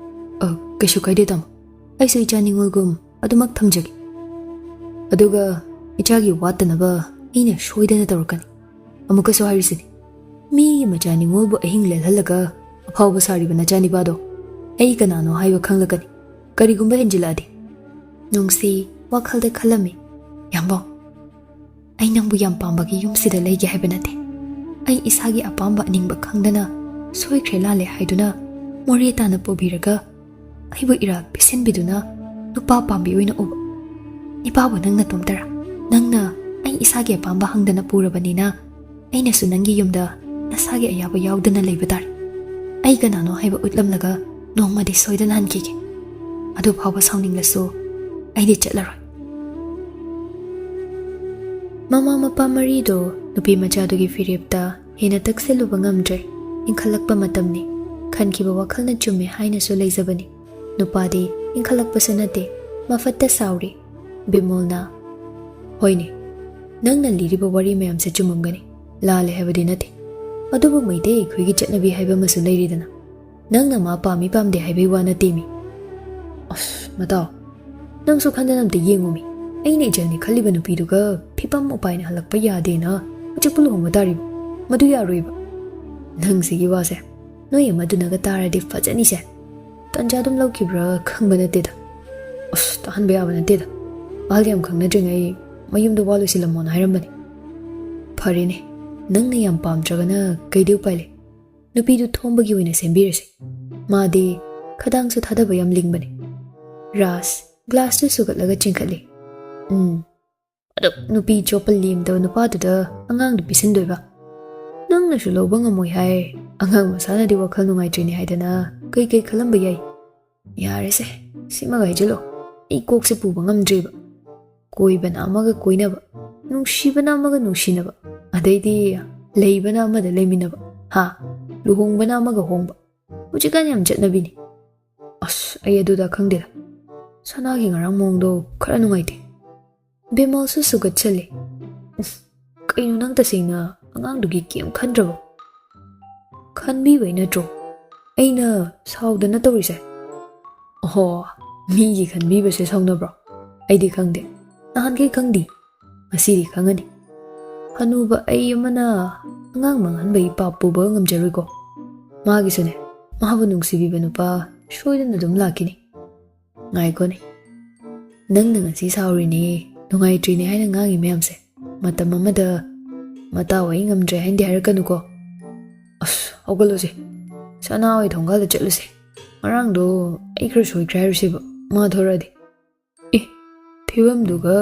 "ꯑ, ꯀꯩꯁꯨ ꯀꯥꯏꯗꯦ ꯇꯥꯃꯣ, ꯑꯩꯁꯨ ꯏꯆꯥ ꯅꯤꯉꯣꯜꯒꯨꯝ ꯑꯗꯨꯃꯛ ꯊꯝꯖꯒꯦ꯫" "ꯑꯗꯨꯒ ꯏꯆꯥꯒꯤ ꯋꯥꯠꯇꯅꯕ ꯑꯩꯅ ꯁꯣꯏꯗꯅ ꯇꯧꯔꯛꯀꯅꯤ꯫ ꯑꯃꯨꯛꯀꯁꯨ ꯍꯥꯏꯔꯤꯁꯤꯅꯤ, ꯃꯤꯒꯤ ꯃꯆꯥ ꯅꯤꯉꯣꯜꯕꯨ ꯑꯍꯤꯡ ꯂꯦꯜꯍꯜꯂꯒ ꯑꯐꯥꯎꯕ ꯁꯥꯔꯤꯕ ꯅꯆꯥꯅꯤꯄꯥꯗꯣ ꯑꯩ ꯀꯅꯥꯅꯣ ꯍꯥꯏꯕ ꯈꯪꯂꯛꯀꯅꯤ, ꯀꯔꯤꯒꯨꯝꯕ ꯍꯦꯟꯖꯤꯜꯂꯛꯑꯗꯤ꯫ ꯅꯨꯡꯁꯤ ꯋꯥꯈꯜꯗ ꯈꯜꯂꯝꯃꯤ꯫ ꯌꯥꯝꯕꯧ, ꯑꯩ ꯅꯪꯕꯨ ꯌꯥꯝ ꯄꯥꯝꯕꯒꯤ ꯌꯨꯝꯁꯤꯗ ꯂꯩꯒꯦ ꯍꯥꯏꯕ ꯅꯠꯇꯦ꯫ ꯑꯩ ꯏꯁꯥꯒꯤ ꯑꯄꯥꯝꯕ ꯑꯅꯤꯡꯕ ꯈꯪꯗꯅ ꯁꯣꯏꯈ꯭ꯔꯦ ꯂꯥꯜꯂꯦ ꯍꯥꯏꯗꯨꯅ ꯃꯣꯔꯦ ꯇꯥꯅ ꯄꯨꯕꯤꯔꯒ ꯑꯩꯕꯨ ꯏꯔꯥꯜ ꯄꯤꯁꯤꯟꯕꯤꯗꯨꯅ ꯅꯨꯄꯥ ꯄꯥꯝꯕꯤ ꯑꯣꯏꯅ ꯎꯕ꯫ ꯅꯤꯄꯥꯕꯨ ꯅꯪ ꯅꯇꯣꯝꯇꯔꯥ? ꯅꯪꯅ ꯑꯩ ꯏꯁꯥꯒꯤ ꯑꯄꯥꯝꯕ ꯍꯪꯗꯅ ꯄꯨꯔꯕꯅꯤꯅ ꯑꯩꯅꯁꯨ ꯅꯪꯒꯤ ꯌꯨꯝꯗ ꯅꯁꯥꯒꯤ ꯑꯌꯥꯕ ꯌꯥꯎꯗꯅ ꯂꯩꯕ ꯇꯥꯔꯦ꯫ ꯑꯩ ꯀꯅꯥꯅꯣ ꯍꯥꯏꯕ ꯎꯠꯂꯝꯂꯒ ꯅꯣꯡꯃꯗꯤ ꯁꯣꯏꯗꯅ ꯍꯟꯈꯤꯒꯦ꯫ ꯑꯗꯨ ꯐꯥꯎꯕ ꯁꯥꯎꯅꯤꯡꯂꯁꯨ ꯑꯩꯗꯤ ꯆꯠꯂꯔꯣꯏ꯫ ꯃꯃꯥ ꯃꯄꯥ ꯃꯔꯤꯗꯣ ꯅꯨꯄꯤ ꯃꯆꯥꯗꯨꯒꯤ ꯐꯤꯔꯦꯞꯇ ꯍꯦꯟꯅ ꯇꯛꯁꯤꯜꯂꯨꯕ ꯉꯝꯗ꯭ꯔꯦ꯫ ꯏꯟꯈꯠꯂꯛꯄ ꯃꯇꯝꯅꯤ꯫ ꯈꯟꯈꯤꯕ ꯋꯥꯈꯜꯅ ꯆꯨꯝꯃꯦ ꯍꯥꯏꯅꯁꯨ ꯂꯩꯖꯕꯅꯤ꯫ ꯅꯨꯄꯥꯗꯤ ꯏꯟꯈꯠꯂꯛꯄꯁꯨ ꯅꯠꯇꯦ, ꯃꯐꯠꯇ ꯁꯥꯎꯔꯤ꯫ ꯕꯤꯃꯣꯜꯅ, "ꯍꯣꯏꯅꯦ, ꯅꯪꯅ ꯂꯤꯔꯤꯕ ꯋꯥꯔꯤ ꯃꯌꯥꯝꯁꯦ ꯆꯨꯝꯃꯝꯒꯅꯤ, ꯂꯥꯜꯂꯦ ꯍꯥꯏꯕꯗꯤ ꯅꯠꯇꯦ꯫ ꯑꯗꯨꯕꯨ ꯃꯩꯇꯩ ꯑꯩꯈꯣꯏꯒꯤ ꯆꯠꯅꯕꯤ ꯍꯥꯏꯕ ꯑꯃꯁꯨ ꯂꯩꯔꯤꯗꯅ꯫ ꯅꯪꯅ ꯃꯥ ꯄꯥꯝꯃꯤ ꯄꯥꯝꯗꯦ ꯍꯥꯏꯕꯒꯤ ꯋꯥ ꯅꯠꯇꯦꯃꯤ꯫" "ꯑꯁ, ꯃꯇꯥꯎ, ꯅꯪꯁꯨ ꯈꯟꯗꯅ ꯑꯝꯇ ꯌꯦꯡꯉꯨꯃꯤ꯫ ꯑꯩꯅ ꯏꯖꯜꯅꯤ ꯈꯜꯂꯤꯕ ꯅꯨꯄꯤꯗꯨꯒ ꯐꯤꯕꯝ ꯎꯄꯥꯏꯅ ꯍꯜꯂꯛꯄ ꯌꯥꯗꯦꯅ ꯍꯧꯖꯤꯛꯄꯨ ꯂꯨꯍꯣꯡꯕ ꯇꯥꯔꯤꯕ? ꯃꯗꯨ ꯌꯥꯔꯣꯏꯕ꯫" "ꯅꯪꯁꯤꯒꯤ ꯋꯥꯁꯦ ꯅꯣꯏ ꯑꯃꯗꯨꯅꯒ ꯇꯥꯔꯗꯤ ꯐꯖꯅꯤꯁꯦ꯫ ꯇꯟꯖꯥ ꯑꯗꯨꯝ ꯂꯧꯈꯤꯕ꯭ꯔꯥ ꯈꯪꯕ ꯅꯠꯇꯦꯗ꯫" "ꯑꯁ, ꯇꯥꯍꯟꯕ ꯌꯥꯕ ꯅꯠꯇꯦꯗ꯫ ꯑꯍꯜ ꯌꯥꯝ ꯈꯪꯅꯗ꯭ꯔꯤꯉꯩ ꯃꯌꯨꯝꯗ ꯋꯥ ꯂꯣꯏꯁꯤꯜꯂꯝꯃꯣꯅ ꯍꯥꯏꯔꯝꯕꯅꯤ꯫" "ꯐꯔꯦꯅꯦ, ꯅꯪꯅ ꯌꯥꯝ ꯄꯥꯝꯗ꯭ꯔꯒꯅ ꯀꯩꯗꯤ ꯎꯄꯥꯏ ꯂꯩ? ꯅꯨꯄꯤꯗꯨ ꯊꯣꯝꯕꯒꯤ ꯑꯣꯏꯅ ꯁꯦꯝꯕꯤꯔꯁꯤ꯫" ꯃꯥꯗꯤ ꯈꯗꯥꯡꯁꯨ ꯊꯥꯗꯕ ꯌꯥꯝ ꯂꯤꯡꯕꯅꯤ꯫ ꯔꯥꯖ ꯒ꯭ꯂꯥꯁꯇꯨ ꯁꯨꯒꯠꯂꯒ ꯆꯤꯡꯈꯠꯂꯤ꯫ "ꯎꯝ, ꯑꯗꯣ ꯅꯨꯄꯤ ꯆꯣꯞꯄ ꯂꯦꯝꯗꯕ ꯅꯨꯄꯥꯗꯨꯗ ꯑꯉꯥꯡꯗꯨ ꯄꯤꯁꯤꯟꯗꯣꯏꯕ? ꯅꯪꯅꯁꯨ ꯂꯧꯕ ꯉꯝꯃꯣꯏ ꯍꯥꯏ꯫ ꯑꯉꯥꯡ ꯃꯁꯥꯅꯗꯤ ꯋꯥꯈꯜ ꯅꯨꯡꯉꯥꯏꯇ꯭ꯔꯤꯅꯤ ꯍꯥꯏꯗꯅ ꯀꯩ ꯀꯩ ꯈꯜꯂꯝꯕ ꯌꯥꯏ?" "ꯌꯥꯔꯦꯁꯦ, ꯁꯤꯃꯒ ꯍꯥꯏꯖꯤꯜꯂꯣ꯫ ꯑꯩ ꯀꯣꯛꯁꯦ ꯄꯨꯕ ꯉꯝꯗ꯭ꯔꯦꯕ꯫ ꯀꯣꯏꯕꯅ ꯑꯃꯒ ꯀꯣꯏꯅꯕ, ꯅꯨꯡꯁꯤꯕꯅ ꯑꯃꯒ ꯅꯨꯡꯁꯤꯅꯕ, ꯑꯗꯩꯗꯤ ꯂꯩꯕꯅ ꯑꯃꯗ ꯂꯩꯃꯤꯟꯅꯕ, ꯍꯥ? ꯂꯨꯍꯣꯡꯕꯅ ꯑꯃꯒ ꯍꯣꯡꯕ꯫ ꯍꯧꯖꯤꯛꯀꯥꯟ ꯌꯥꯝ ꯆꯠꯅꯕꯤꯅꯤ꯫ ꯑꯁ, ꯑꯩ ꯑꯗꯨꯗ ꯈꯪꯗꯦꯗ꯫ ꯁꯅꯥꯒꯤ ꯉꯔꯥꯡ ꯃꯑꯣꯡꯗꯣ ꯈꯔ ꯅꯨꯡꯉꯥꯏꯇꯦ꯫" ꯕꯤꯃꯜꯁꯨ ꯁꯨꯒꯠꯁꯜꯂꯤ꯫ "ꯎꯝ, ꯀꯩꯅꯣ, ꯅꯪ ꯇꯁꯦꯡꯅ ꯑꯉꯥꯡꯗꯨꯒꯤ ꯀꯩꯝ ꯈꯟꯗ꯭ꯔꯕꯣ? ꯈꯟꯕꯤꯕꯩ ꯅꯠꯇ꯭ꯔꯣ ꯑꯩꯅ ꯁꯥꯎꯗꯅ ꯇꯧꯔꯤꯁꯦ?" "ꯑꯣꯍꯣ, ꯃꯤꯒꯤ ꯈꯟꯕꯤꯕꯁꯦ ꯁꯥꯎꯅꯕ꯭ꯔꯣ? ꯑꯩꯗꯤ ꯈꯪꯗꯦ꯫ ꯅꯍꯥꯟꯈꯩ ꯈꯪꯗꯦ꯫ ꯉꯁꯤꯗꯤ ꯈꯪꯉꯅꯤ꯫ ꯍꯅꯨꯕ ꯑꯩ ꯑꯃꯅ ꯑꯉꯥꯡ ꯃꯥꯡꯍꯟꯕꯒꯤ ꯄꯥꯞ ꯄꯨꯕ ꯉꯝꯖꯔꯣꯏꯀꯣ꯫ ꯃꯥꯒꯤꯁꯨꯅꯦ, ꯃꯥꯕꯨ ꯅꯨꯡꯁꯤꯕꯤꯕ ꯅꯨꯄꯥ ꯁꯣꯏꯗꯅ ꯑꯗꯨꯝ ꯂꯥꯛꯈꯤꯅꯤ꯫ ꯉꯥꯏꯈꯣꯅꯦ, ꯅꯪꯅ ꯉꯁꯤ ꯁꯥꯎꯔꯤꯅꯦ, ꯅꯨꯡꯉꯥꯏꯇ꯭ꯔꯤꯅꯦ ꯍꯥꯏꯅ ꯉꯥꯡꯉꯤ ꯃꯌꯥꯝꯁꯦ, ꯃꯇꯝ ꯑꯃꯗ "ꯃꯇꯥꯎ, ꯑꯩ ꯉꯝꯗ꯭ꯔꯦ" ꯍꯥꯏꯅꯗꯤ ꯍꯥꯏꯔꯛꯀꯅꯨꯀꯣ꯫ ꯑꯁ, ꯍꯧꯒꯠꯂꯨꯁꯦ, ꯁꯅꯥ ꯍꯣꯏ ꯊꯣꯡꯒꯥꯜꯗ ꯆꯠꯂꯨꯁꯦ꯫ ꯉꯔꯥꯡꯗꯣ ꯑꯩ ꯈꯔ ꯁꯣꯏꯈ꯭ꯔꯦ ꯍꯥꯏꯔꯨꯁꯦꯕ, ꯃꯥ ꯊꯣꯔꯛꯑꯗꯤ꯫ ꯑꯦ, ꯐꯤꯕꯝꯗꯨꯒ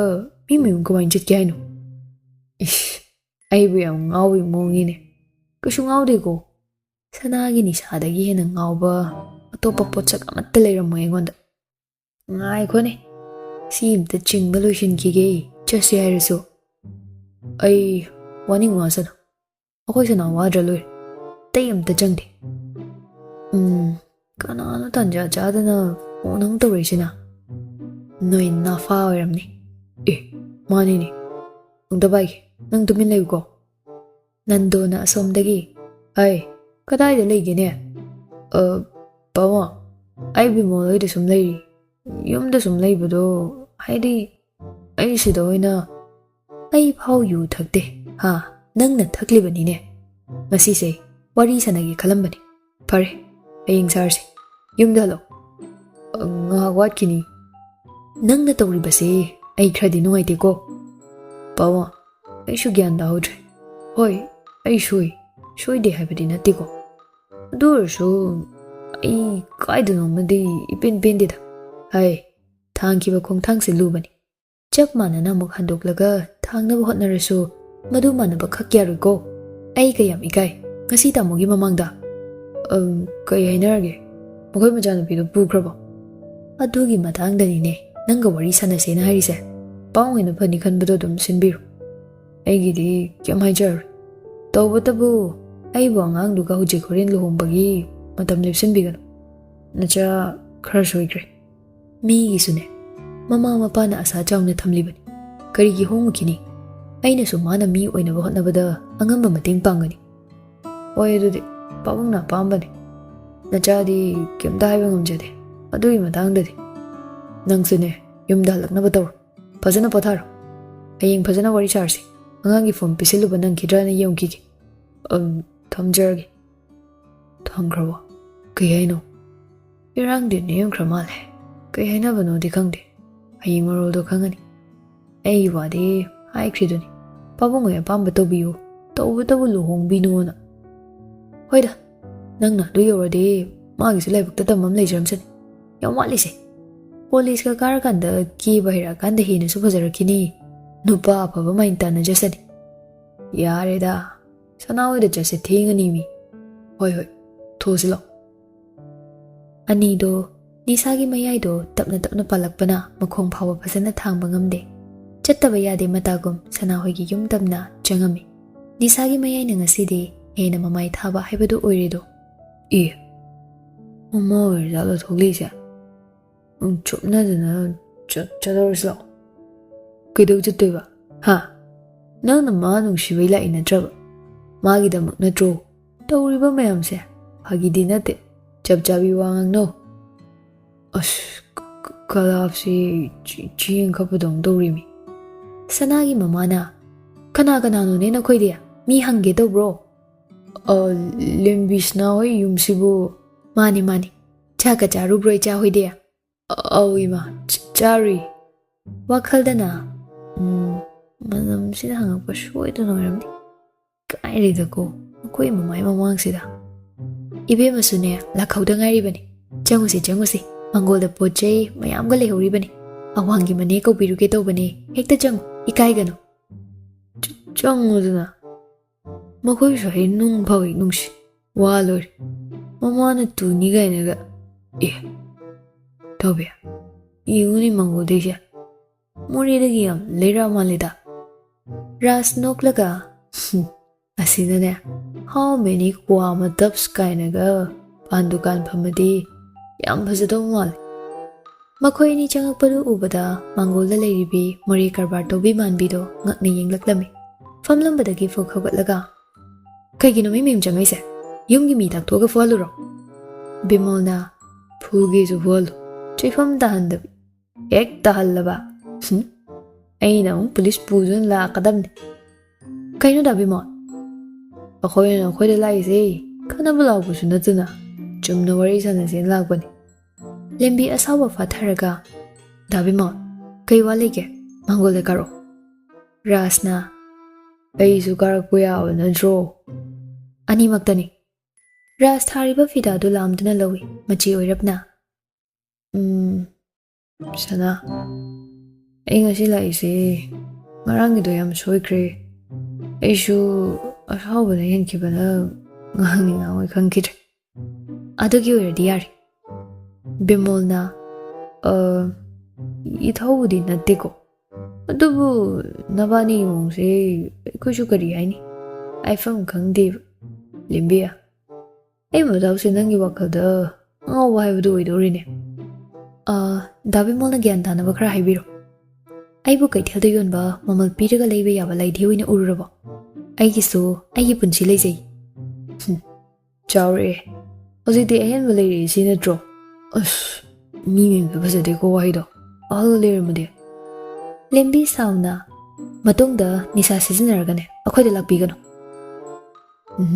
ꯃꯤ ꯃꯌꯨꯝ ꯀꯃꯥꯏꯅ ꯆꯠꯀꯦ ꯍꯥꯏꯅꯣ? ꯏꯁ, ꯑꯩꯕꯨ ꯌꯥꯝ ꯉꯥꯎꯕꯒꯤ ꯃꯑꯣꯡꯅꯤꯅꯦ꯫ ꯀꯩꯁꯨ ꯉꯥꯎꯗꯦꯀꯣ꯫ ꯁꯅꯥꯒꯤ ꯅꯤꯁꯥꯗꯒꯤ ꯍꯦꯟꯅ ꯉꯥꯎꯕ ꯑꯇꯣꯞꯄ ꯄꯣꯠꯁꯛ ꯑꯃꯠꯇ ꯂꯩꯔꯝꯃꯣꯏ ꯑꯩꯉꯣꯟꯗ꯫ ꯉꯥꯏꯈꯣꯅꯦ, ꯁꯤ ꯑꯝꯇ ꯆꯤꯡꯕ ꯂꯣꯏꯁꯤꯟꯈꯤꯒꯦ, ꯆꯠꯁꯦ ꯍꯥꯏꯔꯁꯨ꯫ ꯑꯩ ꯋꯥꯅꯤꯡ ꯋꯥꯁꯅꯨ, ꯑꯩꯈꯣꯏ ꯁꯅꯥ ꯋꯥꯗ꯭ꯔ ꯂꯣꯏꯔꯦ, ꯑꯇꯩ ꯑꯝꯇ ꯆꯪꯗꯦ꯫ ꯎꯝ, ꯀꯅꯥꯅꯣ ꯇꯥꯟꯖꯥ ꯆꯥꯗꯅ ꯐꯣꯟ ꯑꯃꯨꯛ ꯇꯧꯔꯛꯏꯁꯤꯅ? ꯅꯣꯏ ꯅꯥꯐꯥ ꯑꯣꯏꯔꯝꯅꯤ꯫ ꯑꯦ, ꯃꯥꯅꯤꯅꯦ꯫ ꯑꯝꯇ ꯄꯥꯏꯒꯦ, ꯅꯪ ꯇꯨꯃꯤꯟ ꯂꯩꯌꯨꯀꯣ꯫ ꯅꯟꯗꯣꯅ ꯑꯁꯣꯝꯗꯒꯤ, "ꯑꯩ, ꯀꯗꯥꯏꯗ ꯂꯩꯒꯦꯅꯦ? ꯑ, ꯄꯥꯕꯨꯡ, ꯑꯩ ꯕꯤꯃꯣꯜ ꯍꯣꯏꯗ ꯁꯨꯝ ꯂꯩꯔꯤ꯫ ꯌꯨꯝꯗ ꯁꯨꯝ ꯂꯩꯕꯗꯣ, ꯍꯥꯏꯗꯤ, ꯑꯩ ꯁꯤꯗ ꯑꯣꯏꯅ" "ꯑꯩ ꯐꯥꯎ ꯌꯨ ꯊꯛꯇꯦ, ꯍꯥ? ꯅꯪꯅ ꯊꯛꯂꯤꯕꯅꯤꯅꯦ꯫ ꯉꯁꯤꯁꯦ ꯋꯥꯔꯤ ꯁꯥꯟꯅꯒꯦ ꯈꯜꯂꯝꯕꯅꯤ꯫ ꯐꯔꯦ, ꯍꯌꯦꯡ ꯁꯥꯔꯁꯤ꯫ ꯌꯨꯝꯗ ꯍꯜꯂꯣ꯫ ꯑ, ꯉꯥꯏꯍꯥꯛ ꯋꯥꯠꯈꯤꯅꯤ꯫ ꯅꯪꯅ ꯇꯧꯔꯤꯕꯁꯦ ꯑꯩ ꯈꯔꯗꯤ ꯅꯨꯡꯉꯥꯏꯇꯦꯀꯣ꯫ ꯄꯥꯕꯨꯡ, ꯑꯩꯁꯨ ꯒ꯭ꯌꯥꯟ ꯇꯥꯍꯧꯗ꯭ꯔꯦ꯫ ꯍꯣꯏ, ꯑꯩ ꯁꯣꯏ, ꯁꯣꯏꯗꯦ ꯍꯥꯏꯕꯗꯤ ꯅꯠꯇꯦꯀꯣ꯫ ꯑꯗꯨ ꯑꯣꯏꯔꯁꯨ ꯑꯩ ꯀꯥꯏꯗꯅꯣꯃꯗꯤ ꯏꯄꯦꯟ ꯄꯦꯟꯗꯦꯗ꯫ ꯍꯥꯏ, ꯊꯥꯡꯈꯤꯕ ꯈꯣꯡꯊꯥꯡꯁꯦ ꯂꯨꯕꯅꯤ꯫ ꯆꯞ ꯃꯥꯟꯅꯅ ꯑꯃꯨꯛ ꯍꯟꯗꯣꯛꯂꯒ ꯊꯥꯡꯅꯕ ꯍꯣꯠꯅꯔꯁꯨ ꯃꯗꯨ ꯃꯥꯟꯅꯕ ꯈꯛ ꯌꯥꯔꯣꯏꯀꯣ꯫ ꯑꯩ ꯀꯌꯥꯝ ꯏꯀꯥꯏ, ꯉꯁꯤ ꯇꯥꯃꯣꯒꯤ ꯃꯃꯥꯡꯗ꯫ ꯑꯝ, ꯀꯩ ꯍꯥꯏꯅꯔꯒꯦ? ꯃꯈꯣꯏ ꯃꯆꯥꯅꯨꯄꯤꯗꯣ ꯄꯨꯈ꯭ꯔꯕꯣ? ꯑꯗꯨꯒꯤ ꯃꯇꯥꯡꯗꯅꯤꯅꯦ ꯅꯪꯒ ꯋꯥꯔꯤ ꯁꯥꯟꯅꯁꯦꯅ ꯍꯥꯏꯔꯤꯁꯦ꯫ ꯄꯥꯎ ꯑꯣꯏꯅ ꯐꯅꯤ ꯈꯟꯕꯗꯣ ꯑꯗꯨꯝ ꯁꯤꯟꯕꯤꯔꯣ꯫ ꯑꯩꯒꯤꯗꯤ ꯀꯩꯝ ꯍꯥꯏꯖꯔꯔꯣꯏ꯫ ꯇꯧꯕꯇꯕꯨ ꯑꯩꯕꯨ ꯑꯉꯥꯡꯗꯨꯒ ꯍꯧꯖꯤꯛ ꯍꯣꯔꯦꯟ ꯂꯨꯍꯣꯡꯕꯒꯤ ꯃꯇꯝ ꯂꯦꯞꯁꯤꯟꯕꯤꯒꯅꯨ꯫ ꯅꯆꯥ ꯈꯔ ꯁꯣꯏꯈ꯭ꯔꯦ꯫ ꯃꯤꯒꯤꯁꯨꯅꯦ, ꯃꯃꯥ ꯃꯄꯥꯅ ꯑꯁꯥ ꯆꯥꯎꯅ ꯊꯝꯂꯤꯕꯅꯤ꯫ ꯀꯔꯤꯒꯤ ꯍꯣꯡꯉꯨꯈꯤꯅꯤ? ꯑꯩꯅꯁꯨ ꯃꯥꯅ ꯃꯤ ꯑꯣꯏꯅꯕ ꯍꯣꯠꯅꯕꯗ ꯑꯉꯝꯕ ꯃꯇꯦꯡ ꯄꯥꯡꯒꯅꯤ꯫ ꯍꯣꯏ, ꯑꯗꯨꯗꯤ ꯄꯥꯕꯨꯡꯅ ꯑꯄꯥꯝꯕꯅꯤ꯫ ꯅꯆꯥꯗꯤ ꯀꯩꯝꯇ ꯍꯥꯏꯕ ꯉꯝꯖꯗꯦ ꯑꯗꯨꯒꯤ ꯃꯇꯥꯡꯗꯗꯤ꯫ ꯅꯪꯁꯨꯅꯦ, ꯌꯨꯝꯗ ꯍꯜꯂꯛꯅꯕ ꯇꯧꯔꯣ꯫ ꯐꯖꯅ ꯄꯣꯊꯥꯔꯣ꯫ ꯍꯌꯦꯡ ꯐꯖꯅ ꯋꯥꯔꯤ ꯁꯥꯔꯁꯤ꯫ ꯑꯉꯥꯡꯒꯤ ꯐꯣꯟ ꯄꯤꯁꯤꯜꯂꯨꯕ ꯅꯪꯈꯤꯗ꯭ꯔꯥꯅ ꯌꯦꯡꯈꯤꯒꯦ꯫ ꯑꯝ, ꯊꯝꯖꯔꯒꯦ꯫ ꯊꯝꯈ꯭ꯔꯕꯣ? ꯀꯩ ꯍꯥꯏꯅꯣ? ꯏꯔꯥꯡꯗꯤ ꯅꯦꯝꯈ꯭ꯔ ꯃꯥꯜꯂꯦ꯫ ꯀꯩ ꯍꯥꯏꯅꯕꯅꯣꯗꯤ ꯈꯪꯗꯦ꯫ ꯍꯌꯦꯡ ꯃꯔꯣꯜꯗꯣ ꯈꯪꯉꯅꯤ꯫ ꯑꯩꯒꯤ ꯋꯥꯗꯤ ꯍꯥꯏꯈ꯭ꯔꯤꯗꯨꯅꯤ꯫ ꯄꯥꯕꯨꯡ ꯍꯣꯏ ꯑꯄꯥꯝꯕ ꯇꯧꯕꯤꯌꯨ꯫ ꯇꯧꯕꯇꯕꯨ ꯂꯨꯍꯣꯡꯕꯤꯅꯨꯅ꯫ ꯍꯣꯏꯗ, ꯅꯪꯅ ꯑꯗꯨ ꯌꯧꯔꯗꯤ ꯃꯥꯒꯤꯁꯨ ꯂꯥꯏꯕꯛꯇ ꯇꯝꯕ ꯑꯃ ꯂꯩꯖꯔꯝꯁꯅꯤ꯫ ꯌꯥꯝ ꯋꯥꯠꯂꯤꯁꯦ꯫ ꯀꯣꯂꯦꯖꯀ ꯀꯥꯔꯀꯥꯟꯗ ꯀꯦꯕ ꯍꯩꯔꯛꯑꯀꯥꯟꯗ ꯍꯦꯟꯅꯁꯨ ꯐꯖꯔꯛꯈꯤꯅꯤ꯫ ꯅꯨꯄꯥ ꯑꯐꯕ ꯃꯥꯏꯅ ꯇꯥꯟꯅꯖꯁꯅꯤ꯫ ꯌꯥꯔꯦꯗ, ꯁꯅꯥ ꯍꯣꯏꯗ ꯆꯠꯁꯦ, ꯊꯦꯡꯉꯅꯤ ꯃꯤ꯫ ꯍꯣꯏ, ꯍꯣꯏ, ꯊꯣꯛꯁꯤ ꯂꯥꯛꯑꯣ꯫ ꯑꯅꯤꯗꯣ ꯅꯤꯁꯥꯒꯤ ꯃꯌꯥꯏꯗꯣ ꯇꯞꯅ ꯇꯞꯅ ꯄꯥꯜꯂꯛꯄꯅ ꯃꯈꯣꯡ ꯐꯥꯎꯕ ꯐꯖꯅ ꯊꯥꯡꯕ ꯉꯝꯗꯦ꯫ ꯆꯠꯇꯕ ꯌꯥꯗꯦ ꯃꯇꯥꯒꯨꯝ ꯁꯅꯥꯍꯣꯏꯒꯤ ꯌꯨꯝ ꯇꯝꯅ ꯆꯪꯉꯝꯃꯤ꯫ ꯅꯤꯁꯥꯒꯤ ꯃꯌꯥꯏꯅ ꯉꯁꯤꯗꯤ ꯍꯦꯟꯅ ꯃꯃꯥꯏ ꯊꯥꯕ ꯍꯥꯏꯕꯗꯨ ꯑꯣꯏꯔꯦꯗꯣ꯫ ꯑꯦ, ꯃꯃꯥ ꯑꯣꯏꯔꯖꯥꯠꯂꯣ ꯊꯣꯛꯂꯛꯏꯁꯦ? ꯎꯝ, ꯆꯨꯞꯅꯗꯅ ꯆꯠ-, ꯆꯠꯍꯧꯔꯁꯤ ꯂꯥꯛꯑꯣ꯫ ꯀꯩꯗꯧ ꯆꯠꯇꯣꯏꯕ? ꯍꯥ? ꯅꯪꯅ ꯃꯥ ꯅꯨꯡꯁꯤꯕꯩ ꯂꯥꯛꯏ ꯅꯠꯇ꯭ꯔꯕ? ꯃꯥꯒꯤꯗꯃꯛ ꯅꯠꯇ꯭ꯔꯣ? ꯇꯧꯔꯤꯕ ꯃꯌꯥꯝꯁꯦ ꯐꯥꯒꯤꯗꯤ ꯅꯠꯇꯦ꯫ ꯆꯞ ꯆꯥꯕꯤ ꯋꯥ ꯉꯥꯡꯅꯧ꯫ ꯑꯁ, ꯀ-, ꯀ-, ꯀꯂꯥꯞꯁꯤ ꯆꯦ-, ꯆꯦꯡ ꯈꯞꯄꯗꯧꯅ ꯇꯧꯔꯤꯃꯤ꯫ ꯁꯅꯥꯒꯤ ꯃꯃꯥꯅ, "ꯀꯅꯥ ꯀꯅꯥꯅꯣꯅꯦ ꯅꯈꯣꯏꯗꯤ? ꯃꯤ ꯍꯪꯒꯦ ꯇꯧꯕ꯭ꯔꯣ?" "ꯑ, ꯂꯦꯝꯕꯤꯁꯅꯥ ꯍꯣꯏ ꯌꯨꯝꯁꯤꯕꯨ?" "ꯃꯥꯅꯤ, ꯃꯥꯅꯤ꯫ ꯆꯥꯛꯀ ꯆꯥꯔꯨꯕ꯭ꯔꯣ ꯏꯆꯥ ꯍꯣꯏꯗꯤ?" "ꯑꯧ ꯏꯃꯥ, ꯆ-, ꯆꯥꯔꯨꯏ꯫" ꯋꯥꯈꯜꯗꯅ, "ꯎꯝ, ꯃꯅꯝꯁꯤꯅ ꯍꯪꯉꯛꯄ ꯁꯣꯏꯗꯅ ꯑꯣꯏꯔꯝꯅꯤ꯫ ꯀꯥꯏꯔꯦꯗꯀꯣ, ꯃꯈꯣꯏ ꯃꯃꯥꯏ ꯃꯃꯥꯡꯁꯤꯗ꯫" ꯏꯕꯦꯝꯃꯁꯨꯅꯦ, ꯂꯥꯛꯍꯧꯗ ꯉꯥꯏꯔꯤꯕꯅꯤ꯫ "ꯆꯪꯉꯨꯁꯤ, ꯆꯪꯉꯨꯁꯤ꯫ ꯃꯪꯒꯣꯜꯗ ꯄꯣꯠ ꯆꯩ ꯃꯌꯥꯝꯒ ꯂꯩꯍꯧꯔꯤꯕꯅꯤ꯫ ꯑꯋꯥꯡꯒꯤ ꯃꯅꯦ ꯀꯧꯕꯤꯔꯨꯒꯦ ꯇꯧꯕꯅꯦ꯫ ꯍꯦꯛꯇ ꯆꯪꯉꯨ, ꯏꯀꯥꯏꯒꯅꯨ꯫" "ꯆ-, ꯆꯪꯉꯨꯗꯅ꯫ ꯃꯈꯣꯏꯁꯨ ꯑꯩ ꯅꯨꯡ ꯐꯥꯎ ꯍꯦꯛ ꯅꯨꯡꯁꯤ꯫ ꯋꯥ ꯂꯣꯏꯔꯦ꯫ ꯃꯃꯥꯅ ꯇꯨꯅꯤ ꯀꯥꯏꯅꯒ꯫ ꯑꯦ, ꯇꯧꯕꯤ, ꯌꯦꯡꯉꯨꯅꯦ ꯃꯪꯒꯣꯜꯗꯩꯁꯦ꯫ ꯃꯣꯔꯦꯗꯒꯤ ꯌꯥꯝ ꯂꯩꯔꯛ ꯃꯥꯜꯂꯦꯗ꯫" ꯔꯥꯖ ꯅꯣꯛꯂꯒ, "ꯍꯨꯝ, ꯑꯁꯤꯗꯅꯦ, how many ꯀ꯭ꯋꯥ ꯃꯇꯞꯁ ꯀꯥꯏꯅꯒ ꯄꯥꯟ ꯗꯨꯀꯥꯟ ꯐꯝꯃꯗꯤ ꯌꯥꯝ ꯐꯖꯗꯧ ꯃꯥꯜꯂꯦ꯫" ꯃꯈꯣꯏ ꯑꯅꯤ ꯆꯪꯉꯛꯄꯗꯨ ꯎꯕꯗ ꯃꯪꯒꯣꯜꯗ ꯂꯩꯔꯤꯕꯤ ꯃꯣꯔꯦ ꯀꯔꯕꯥꯔ ꯇꯧꯕꯤ ꯃꯥꯟꯕꯤꯗꯣ ꯉꯛꯅ ꯌꯦꯡꯂꯛꯂꯝꯃꯤ꯫ ꯐꯝꯂꯝꯕꯗꯒꯤ ꯐꯨꯛ ꯍꯧꯒꯠꯂꯒ, "ꯀꯩꯒꯤꯅꯣ ꯃꯤ ꯃꯌꯨꯝ ꯆꯪꯉꯛꯏꯁꯦ? ꯌꯨꯝꯒꯤ ꯃꯤ ꯇꯥꯛꯊꯣꯛꯑꯒ ꯐꯨꯍꯜꯂꯨꯔꯣ?" ꯕꯤꯃꯣꯜꯅ, "ꯐꯨꯒꯦꯁꯨ ꯐꯨꯍꯜꯂꯨ, ꯆꯩꯐꯝ ꯇꯥꯍꯟꯗꯕꯤ꯫ ꯍꯦꯛ ꯇꯥꯍꯜꯂꯕ, ꯍꯨꯝ, ꯑꯩꯅ ꯑꯃꯨꯛ ꯄꯨꯂꯤꯁ ꯄꯨꯗꯨꯅ ꯂꯥꯛꯀꯗꯕꯅꯤ꯫" "ꯀꯩꯅꯣ ꯗꯥ ꯕꯤꯃꯣꯜ?" "ꯑꯩꯈꯣꯏꯅ ꯅꯈꯣꯏꯗ ꯂꯥꯛꯏꯁꯦ ꯈꯠꯅꯕ ꯂꯥꯎꯕꯁꯨ ꯅꯠꯇꯅ ꯆꯨꯝꯅ ꯋꯥꯔꯤ ꯁꯥꯟꯅꯁꯦꯅ ꯂꯥꯛꯄꯅꯤ꯫ ꯂꯦꯝꯕꯤ ꯑꯁꯥꯎꯕ ꯐꯥꯊꯔꯒ, "ꯗꯥ ꯕꯤꯃꯣꯜ, ꯀꯩ ꯋꯥ ꯂꯩꯒꯦ? ꯃꯥꯡꯒꯣꯜꯗ ꯀꯥꯔꯛꯑꯣ꯫" ꯔꯥꯖꯅ, "ꯑꯩꯁꯨ ꯀꯥꯔꯛꯄ ꯌꯥꯕ ꯅꯠꯇ꯭ꯔꯣ?" "ꯑꯅꯤꯃꯛꯇꯅꯤ꯫" ꯔꯥꯖ ꯊꯥꯔꯤꯕ ꯐꯤꯗꯥꯗꯨ ꯂꯥꯝꯗꯨꯅ ꯂꯧꯏ꯫ ꯃꯆꯦ ꯑꯣꯏꯔꯞꯅ, "ꯎꯝ, ꯁꯅꯥ, ꯑꯩ ꯉꯁꯤ ꯂꯥꯛꯏꯁꯦ ꯉꯔꯥꯡꯒꯤꯗꯣ ꯌꯥꯝ ꯁꯣꯏꯈ꯭ꯔꯦ꯫ ꯑꯩꯁꯨ ꯑꯁꯥꯎꯕꯅ ꯍꯦꯟꯈꯤꯕꯅ ꯉꯥꯡꯅꯤ ꯉꯥꯡꯉꯣꯏ ꯈꯪꯈꯤꯗ꯭ꯔꯦ꯫ ꯑꯗꯨꯒꯤ ꯑꯣꯏꯔꯗꯤ ꯌꯥꯔꯦ꯫" ꯕꯤꯃꯣꯜꯅ, "ꯑ, ꯏꯊꯧꯕꯨꯗꯤ ꯅꯠꯇꯦꯀꯣ꯫ ꯑꯗꯨꯕꯨ ꯅꯕꯥꯅꯤꯒꯤ ꯃꯑꯣꯡꯁꯦ ꯑꯩꯈꯣꯏꯁꯨ ꯀꯔꯤ ꯍꯥꯏꯅꯤ? ꯍꯥꯏꯐꯝ ꯈꯪꯗꯦꯕ, ꯂꯦꯝꯕꯤꯌꯥ꯫ ꯑꯩ ꯃꯇꯥꯎꯁꯦ ꯅꯪꯒꯤ ꯋꯥꯈꯜꯗ ꯑꯉꯥꯎꯕ ꯍꯥꯏꯕꯗꯨ ꯑꯣꯏꯗꯧꯔꯤꯅꯦ꯫" "ꯑ, ꯗꯥ ꯕꯤꯃꯣꯜꯅ ꯒ꯭ꯌꯥꯟ ꯇꯥꯅꯕ ꯈꯔ ꯍꯥꯏꯕꯤꯔꯣ꯫ ꯑꯩꯕꯨ ꯀꯩꯊꯦꯜꯗ ꯌꯣꯟꯕ ꯃꯃꯜ ꯄꯤꯔꯒ ꯂꯩꯕ ꯌꯥꯕ ꯂꯩꯙꯤ ꯑꯣꯏꯅ ꯎꯔꯨꯔꯕꯣ? ꯑꯩꯒꯤꯁꯨ ꯑꯩꯒꯤ ꯄꯨꯟꯁꯤ ꯂꯩꯖꯩ꯫" ꯍꯨꯝ, ꯆꯥꯎꯔꯛꯑꯦ꯫ ꯍꯧꯖꯤꯛꯇꯤ ꯑꯍꯦꯟꯕ ꯂꯩꯔꯛꯏ ꯁꯤ ꯅꯠꯇ꯭ꯔꯣ? ꯑꯁ, ꯃꯤ ꯃꯌꯨꯝꯗ ꯐꯖꯗꯦꯀꯣ ꯋꯥꯍꯩꯗꯣ꯫ ꯑꯍꯜ ꯂꯩꯔꯝꯃꯗꯤ꯫ ꯂꯦꯝꯕꯤ ꯁꯥꯎꯅ, "ꯃꯇꯨꯡꯗ ꯅꯤꯁꯥ ꯁꯤꯖꯤꯟꯅꯔꯒꯅꯦ ꯑꯩꯈꯣꯏꯗ ꯂꯥꯛꯄꯤꯒꯅꯨ꯫"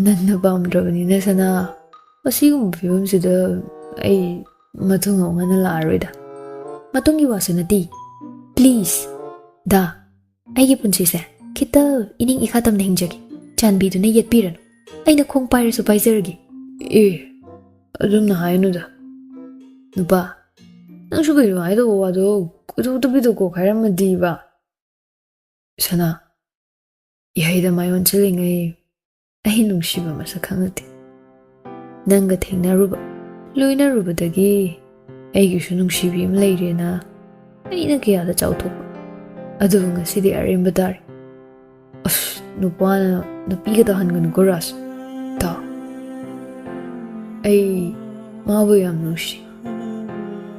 "ꯅꯟꯅ ꯄꯥꯝꯗ꯭ꯔꯕꯅꯤꯅ ꯁꯅꯥ, ꯑꯁꯤꯒꯨꯝꯕ ꯐꯤꯕꯝꯁꯤꯗ ꯑꯩ ꯃꯇꯨꯡ ꯑꯃꯨꯛ ꯍꯟꯅ ꯂꯥꯛꯑꯔꯣꯏꯗ꯫" "ꯃꯇꯨꯡꯒꯤ ꯋꯥꯁꯨ ꯅꯠꯇꯦ꯫ Please, ꯗꯥ, ꯑꯩꯒꯤ ꯄꯨꯟꯁꯤꯁꯦ ꯈꯤꯇ ꯏꯅꯤꯡ ꯏꯈꯥ ꯇꯝꯅ ꯍꯤꯡꯖꯒꯦ꯫ ꯆꯥꯟꯕꯤꯗꯨꯅ ꯌꯦꯠꯄꯤꯔꯅꯨ꯫ ꯑꯩꯅ ꯈꯣꯡ ꯄꯥꯏꯔꯁꯨ ꯄꯥꯏꯖꯔꯒꯦ꯫" "ꯑꯦ, ꯑꯗꯨꯝꯅ ꯍꯥꯏꯅꯨꯗ꯫ ꯅꯨꯄꯥ, ꯅꯪꯁꯨ ꯀꯩꯅꯣ ꯍꯥꯏꯗꯧꯕ ꯋꯥꯗꯣ ꯀꯣꯏꯊꯣꯛꯇꯕꯤꯗ ꯀꯣꯛ ꯍꯥꯏꯔꯝꯃꯗꯤꯕ꯫" "ꯁꯅꯥ, ꯏꯍꯩꯗ ꯃꯥꯏ ꯑꯣꯟꯁꯤꯜꯂꯤꯉꯩ ꯑꯩ ꯅꯨꯡꯁꯤꯕ ꯃꯁꯛ ꯈꯪꯉꯛꯇꯦ꯫ ꯅꯪꯒ ꯊꯦꯡꯅꯔꯨꯕ, ꯂꯣꯏꯅꯔꯨꯕꯗꯒꯤ ꯑꯩꯒꯤꯁꯨ ꯅꯨꯡꯁꯤꯕꯤ ꯑꯃ ꯂꯩꯔꯦꯅ ꯑꯩꯅ ꯀꯌꯥꯗ ꯆꯥꯎꯊꯣꯛꯄ꯫ ꯑꯗꯨꯕꯨ ꯉꯁꯤꯗꯤ ꯑꯔꯦꯝꯕ ꯇꯥꯔꯦ꯫" "ꯑꯁ, ꯅꯨꯄꯥꯅ ꯅꯨꯄꯤꯒ ꯇꯥꯍꯟꯒꯅꯨꯀꯣ ꯔꯥꯖ꯫ ꯇꯥꯎ, ꯑꯩ ꯃꯥꯕꯨ ꯌꯥꯝ ꯅꯨꯡꯁꯤ꯫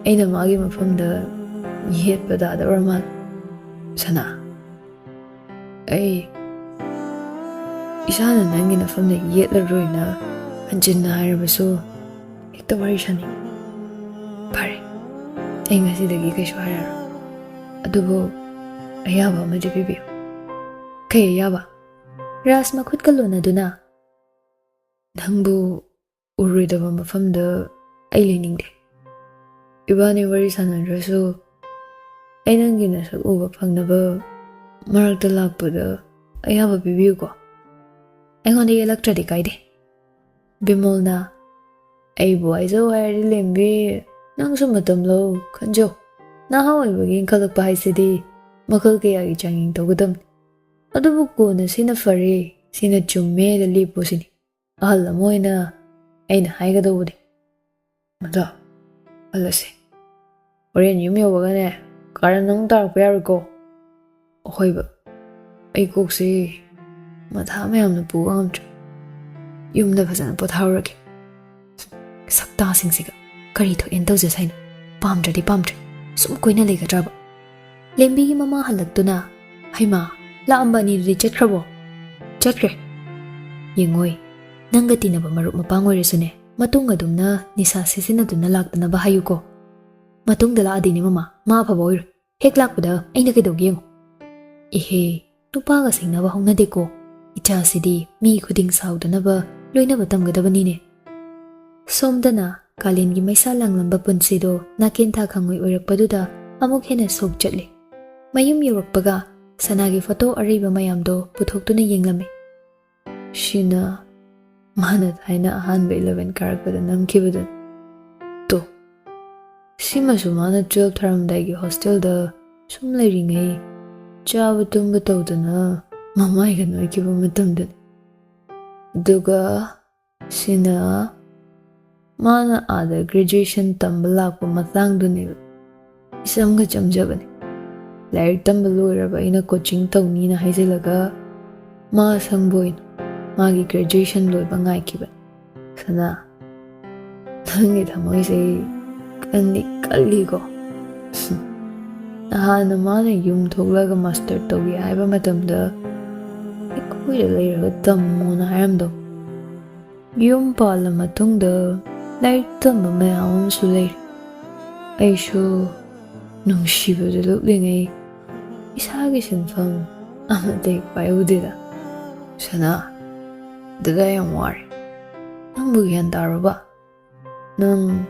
ꯑꯩꯅ ꯃꯥꯒꯤ ꯃꯐꯝꯗ ꯌꯦꯠꯄ ꯇꯥꯗꯧꯔ ꯃꯥꯜꯂꯦ꯫ ꯁꯅꯥ, ꯑꯩ ꯏꯁꯥꯅ ꯅꯪꯒꯤ ꯅꯐꯝꯗ ꯌꯦꯠꯂꯔꯣꯏꯅ ꯍꯟꯖꯤꯟꯅ ꯍꯥꯏꯔꯕꯁꯨ ꯍꯦꯛꯇ ꯋꯥꯔꯤ ꯁꯥꯅꯤꯡꯉꯤ꯫ ꯐꯔꯦ, ꯑꯩ ꯉꯁꯤꯗꯒꯤ ꯀꯩꯁꯨ ꯍꯥꯏꯔꯔꯣꯏ꯫ ꯑꯗꯨꯕꯨ ꯑꯌꯥꯕ ꯑꯃꯗꯤ ꯄꯤꯕꯤꯌꯨ꯫" "ꯀꯩ ꯑꯌꯥꯕ?" ꯔꯥꯖ ꯃꯈꯨꯠꯀ ꯂꯣꯟꯅꯗꯨꯅ, "ꯅꯪꯕꯨ ꯎꯔꯣꯏꯗꯕ ꯃꯐꯝꯗ ꯑꯩ ꯂꯩꯅꯤꯡꯗꯦ꯫ ꯏꯕꯥꯅꯤ ꯋꯥꯔꯤ ꯁꯥꯟꯅꯗ꯭ꯔꯁꯨ ꯑꯩ ꯅꯪꯒꯤ ꯅꯁꯛ ꯎꯕ ꯐꯪꯅꯕ ꯃꯔꯛꯇ ꯂꯥꯛꯄꯗ ꯑꯌꯥꯕ ꯄꯤꯕꯤꯌꯨꯀꯣ꯫ ꯑꯩꯉꯣꯟꯗ ꯌꯦꯠꯂꯛꯇ꯭ꯔꯗꯤ ꯀꯥꯏꯗꯦ꯫ ꯕꯤꯃꯣꯜꯅ, "ꯑꯩꯕꯨ ꯍꯥꯏꯖꯧ ꯍꯥꯏꯔꯗꯤ ꯂꯦꯝꯕꯤ, ꯅꯪꯁꯨ ꯃꯇꯝ ꯂꯧ, ꯈꯟꯖꯧ꯫ ꯅꯍꯥ ꯑꯣꯏꯕꯒꯤ ꯏꯟꯈꯠꯂꯛꯄ ꯍꯥꯏꯁꯤꯗꯤ ꯃꯈꯜ ꯀꯌꯥꯒꯤ ꯆꯥꯡꯌꯦꯡ ꯇꯧꯒꯗꯕꯅꯤ꯫ ꯑꯗꯨꯕꯨ ꯀꯣꯟꯅ ꯁꯤꯅ ꯐꯔꯦ, ꯁꯤꯅ ꯆꯨꯝꯃꯦꯗ ꯂꯦꯞꯄꯨ ꯁꯤꯅꯤ꯫ ꯑꯍꯜ ꯑꯃ ꯑꯣꯏꯅ ꯑꯩꯅ ꯍꯥꯏꯒꯗꯧꯕꯗꯤ꯫ ꯑꯗꯣ ꯈꯜꯂꯁꯤ꯫ ꯍꯣꯔꯦꯟ ꯌꯨꯝ ꯌꯧꯕꯒꯅꯦ, ꯀꯥꯔꯟ ꯑꯃꯨꯛ ꯇꯥꯔꯛꯄ ꯌꯥꯔꯣꯏꯀꯣ?" ꯑꯍꯣꯏꯕ, ꯑꯩ ꯀꯣꯛꯁꯤ ꯃꯊꯥ ꯃꯌꯥꯝꯅ ꯄꯨꯕ ꯉꯝꯗ꯭ꯔꯦ꯫ ꯌꯨꯝꯗ ꯐꯖꯅ ꯄꯣꯊꯥꯔꯨꯔꯒꯦ꯫ ꯁꯛꯇꯥꯁꯤꯡꯁꯤꯒ ꯀꯔꯤ ꯊꯣꯛꯑꯦꯅ ꯇꯧꯖꯁ ꯍꯥꯏꯅꯣ? ꯄꯥꯝꯗ꯭ꯔꯗꯤ ꯄꯥꯝꯗ꯭ꯔꯦ꯫ ꯁꯨꯝ ꯀꯣꯏꯅ ꯂꯩꯒꯗ꯭ꯔꯕ? ꯂꯦꯝꯕꯤꯒꯤ ꯃꯃꯥ ꯍꯜꯂꯛꯇꯨꯅ, "ꯍꯩꯃꯥ, ꯂꯥꯛꯑꯝꯕ ꯑꯅꯤꯗꯨꯗꯤ ꯆꯠꯈ꯭ꯔꯕꯣ?" "ꯆꯠꯈ꯭ꯔꯦ꯫ ꯌꯦꯡꯉꯣꯏ, ꯅꯪꯒ ꯇꯤꯟꯅꯕ ꯃꯔꯨꯞ ꯃꯄꯥꯡ ꯑꯣꯏꯔꯁꯨꯅꯦ, ꯃꯇꯨꯡ ꯑꯗꯨꯝꯅ ꯅꯤꯁꯥ ꯁꯤꯖꯤꯟꯅꯗꯨꯅ ꯂꯥꯛꯇꯅꯕ ꯍꯥꯏꯌꯨꯀꯣ꯫ ꯃꯇꯨꯡꯗ ꯂꯥꯛꯑꯗꯤꯅꯦ ꯃꯃꯥ, ꯃꯥ ꯑꯐꯕ ꯑꯣꯏꯔꯣꯏ꯫ ꯍꯦꯛ ꯂꯥꯛꯄꯗ ꯑꯩꯅ ꯀꯩꯗꯧꯒꯦ ꯌꯦꯡꯉꯨ꯫" "ꯏꯍꯦ, ꯅꯨꯄꯥꯒ ꯁꯤꯡꯅꯕ ꯍꯧꯅꯗꯦꯀꯣ꯫ ꯏꯆꯥꯁꯤꯗꯤ ꯃꯤ ꯈꯨꯗꯤꯡ ꯁꯥꯎꯗꯅꯕ ꯂꯣꯏꯅꯕ ꯇꯝꯒꯗꯕꯅꯤꯅꯦ꯫" ꯁꯣꯝꯗꯅ ꯀꯥꯂꯦꯟꯒꯤ ꯃꯩꯁꯥ ꯂꯥꯡꯂꯝꯕ ꯄꯨꯟꯁꯤꯗꯣ ꯅꯥꯀꯦꯟꯊꯥ ꯈꯪꯉꯣꯏ ꯑꯣꯏꯔꯛꯄꯗꯨꯗ ꯑꯃꯨꯛ ꯍꯦꯟꯅ ꯁꯣꯛ ꯆꯠꯂꯦ꯫ ꯃꯌꯨꯝ ꯌꯧꯔꯛꯄꯒ ꯁꯅꯥꯒꯤ ꯐꯣꯇꯣ ꯑꯔꯤꯕ ꯃꯌꯥꯝꯗꯣ ꯄꯨꯊꯣꯛꯇꯨꯅ ꯌꯦꯡꯂꯝꯃꯤ꯫ "ꯁꯤꯅ ꯃꯥꯅ ꯊꯥꯏꯅ ꯑꯍꯥꯟꯕ ꯏꯂꯚꯦꯟ ꯀꯥꯔꯛꯄꯗ ꯅꯝꯈꯤꯕꯗꯨꯅꯤ꯫ ꯇꯣ, ꯁꯤꯃꯁꯨ ꯃꯥꯅ ꯇꯨꯋꯦꯜꯐ ꯊꯥꯔꯝꯗꯥꯏꯒꯤ ꯍꯣꯁꯇꯦꯜꯗ ꯁꯨꯝ ꯂꯩꯔꯤꯉꯩ ꯆꯥꯕ ꯇꯨꯝꯕ ꯇꯧꯗꯅ ꯃꯃꯥꯏꯒ ꯅꯣꯏꯈꯤꯕ ꯃꯇꯝꯗꯨꯅꯤ꯫ ꯑꯗꯨꯒ ꯁꯤꯅ ꯃꯥꯅ ꯑꯥꯗ ꯒ꯭ꯔꯦꯖꯨꯑꯦꯁꯟ ꯇꯝꯕ ꯂꯥꯛꯄ ꯃꯇꯥꯡꯗꯨꯅꯦꯕ꯫ ꯏꯆꯝꯒ ꯆꯝꯖꯕꯅꯤ꯫ ꯂꯥꯏꯔꯤꯛ ꯇꯝꯕ ꯂꯣꯏꯔꯕ ꯑꯩꯅ ꯀꯣꯆꯤꯡ ꯇꯧꯅꯤꯅ ꯍꯥꯏꯖꯤꯜꯂꯒ ꯃꯥ ꯑꯁꯪꯕ ꯑꯣꯏꯅ ꯃꯥꯒꯤ ꯒ꯭ꯔꯦꯖꯨꯑꯦꯁꯟ ꯂꯣꯏꯕ ꯉꯥꯏꯈꯤꯕꯅꯤ꯫" "ꯁꯅꯥ, ꯅꯪꯒꯤ ꯊꯃꯣꯏꯁꯦ ꯀꯟꯗꯤ ꯀꯜꯂꯤꯀꯣ꯫ ꯅꯍꯥꯟꯅ ꯃꯥꯅ ꯌꯨꯝ ꯊꯣꯛꯂꯒ ꯃꯥꯁꯇꯔ ꯇꯧꯒꯦ ꯍꯥꯏꯕ ꯃꯇꯝꯗ ꯑꯩꯈꯣꯏꯗ ꯂꯩꯔꯒ ꯇꯝꯃꯣꯅ ꯍꯥꯏꯔꯝꯗꯧ꯫ ꯌꯨꯝ ꯄꯥꯜꯂ ꯃꯇꯨꯡꯗ ꯂꯥꯏꯔꯤꯛ ꯇꯝꯕ ꯃꯌꯥꯝ ꯑꯃꯁꯨ ꯂꯩꯔꯦ꯫ ꯑꯩꯁꯨ ꯅꯨꯡꯁꯤꯕꯗ ꯂꯨꯞꯂꯤꯉꯩ ꯏꯁꯥꯒꯤ ꯁꯤꯟꯐꯝ ꯑꯃꯠꯇ ꯍꯦꯛ ꯄꯥꯏꯍꯧꯗꯦꯗ꯫ ꯁꯅꯥ, ꯗꯗꯥ ꯌꯥꯝ ꯋꯥꯔꯦ꯫ ꯅꯪꯕꯨ ꯒ꯭ꯌꯥꯟ ꯇꯥꯔꯕ? ꯅꯪ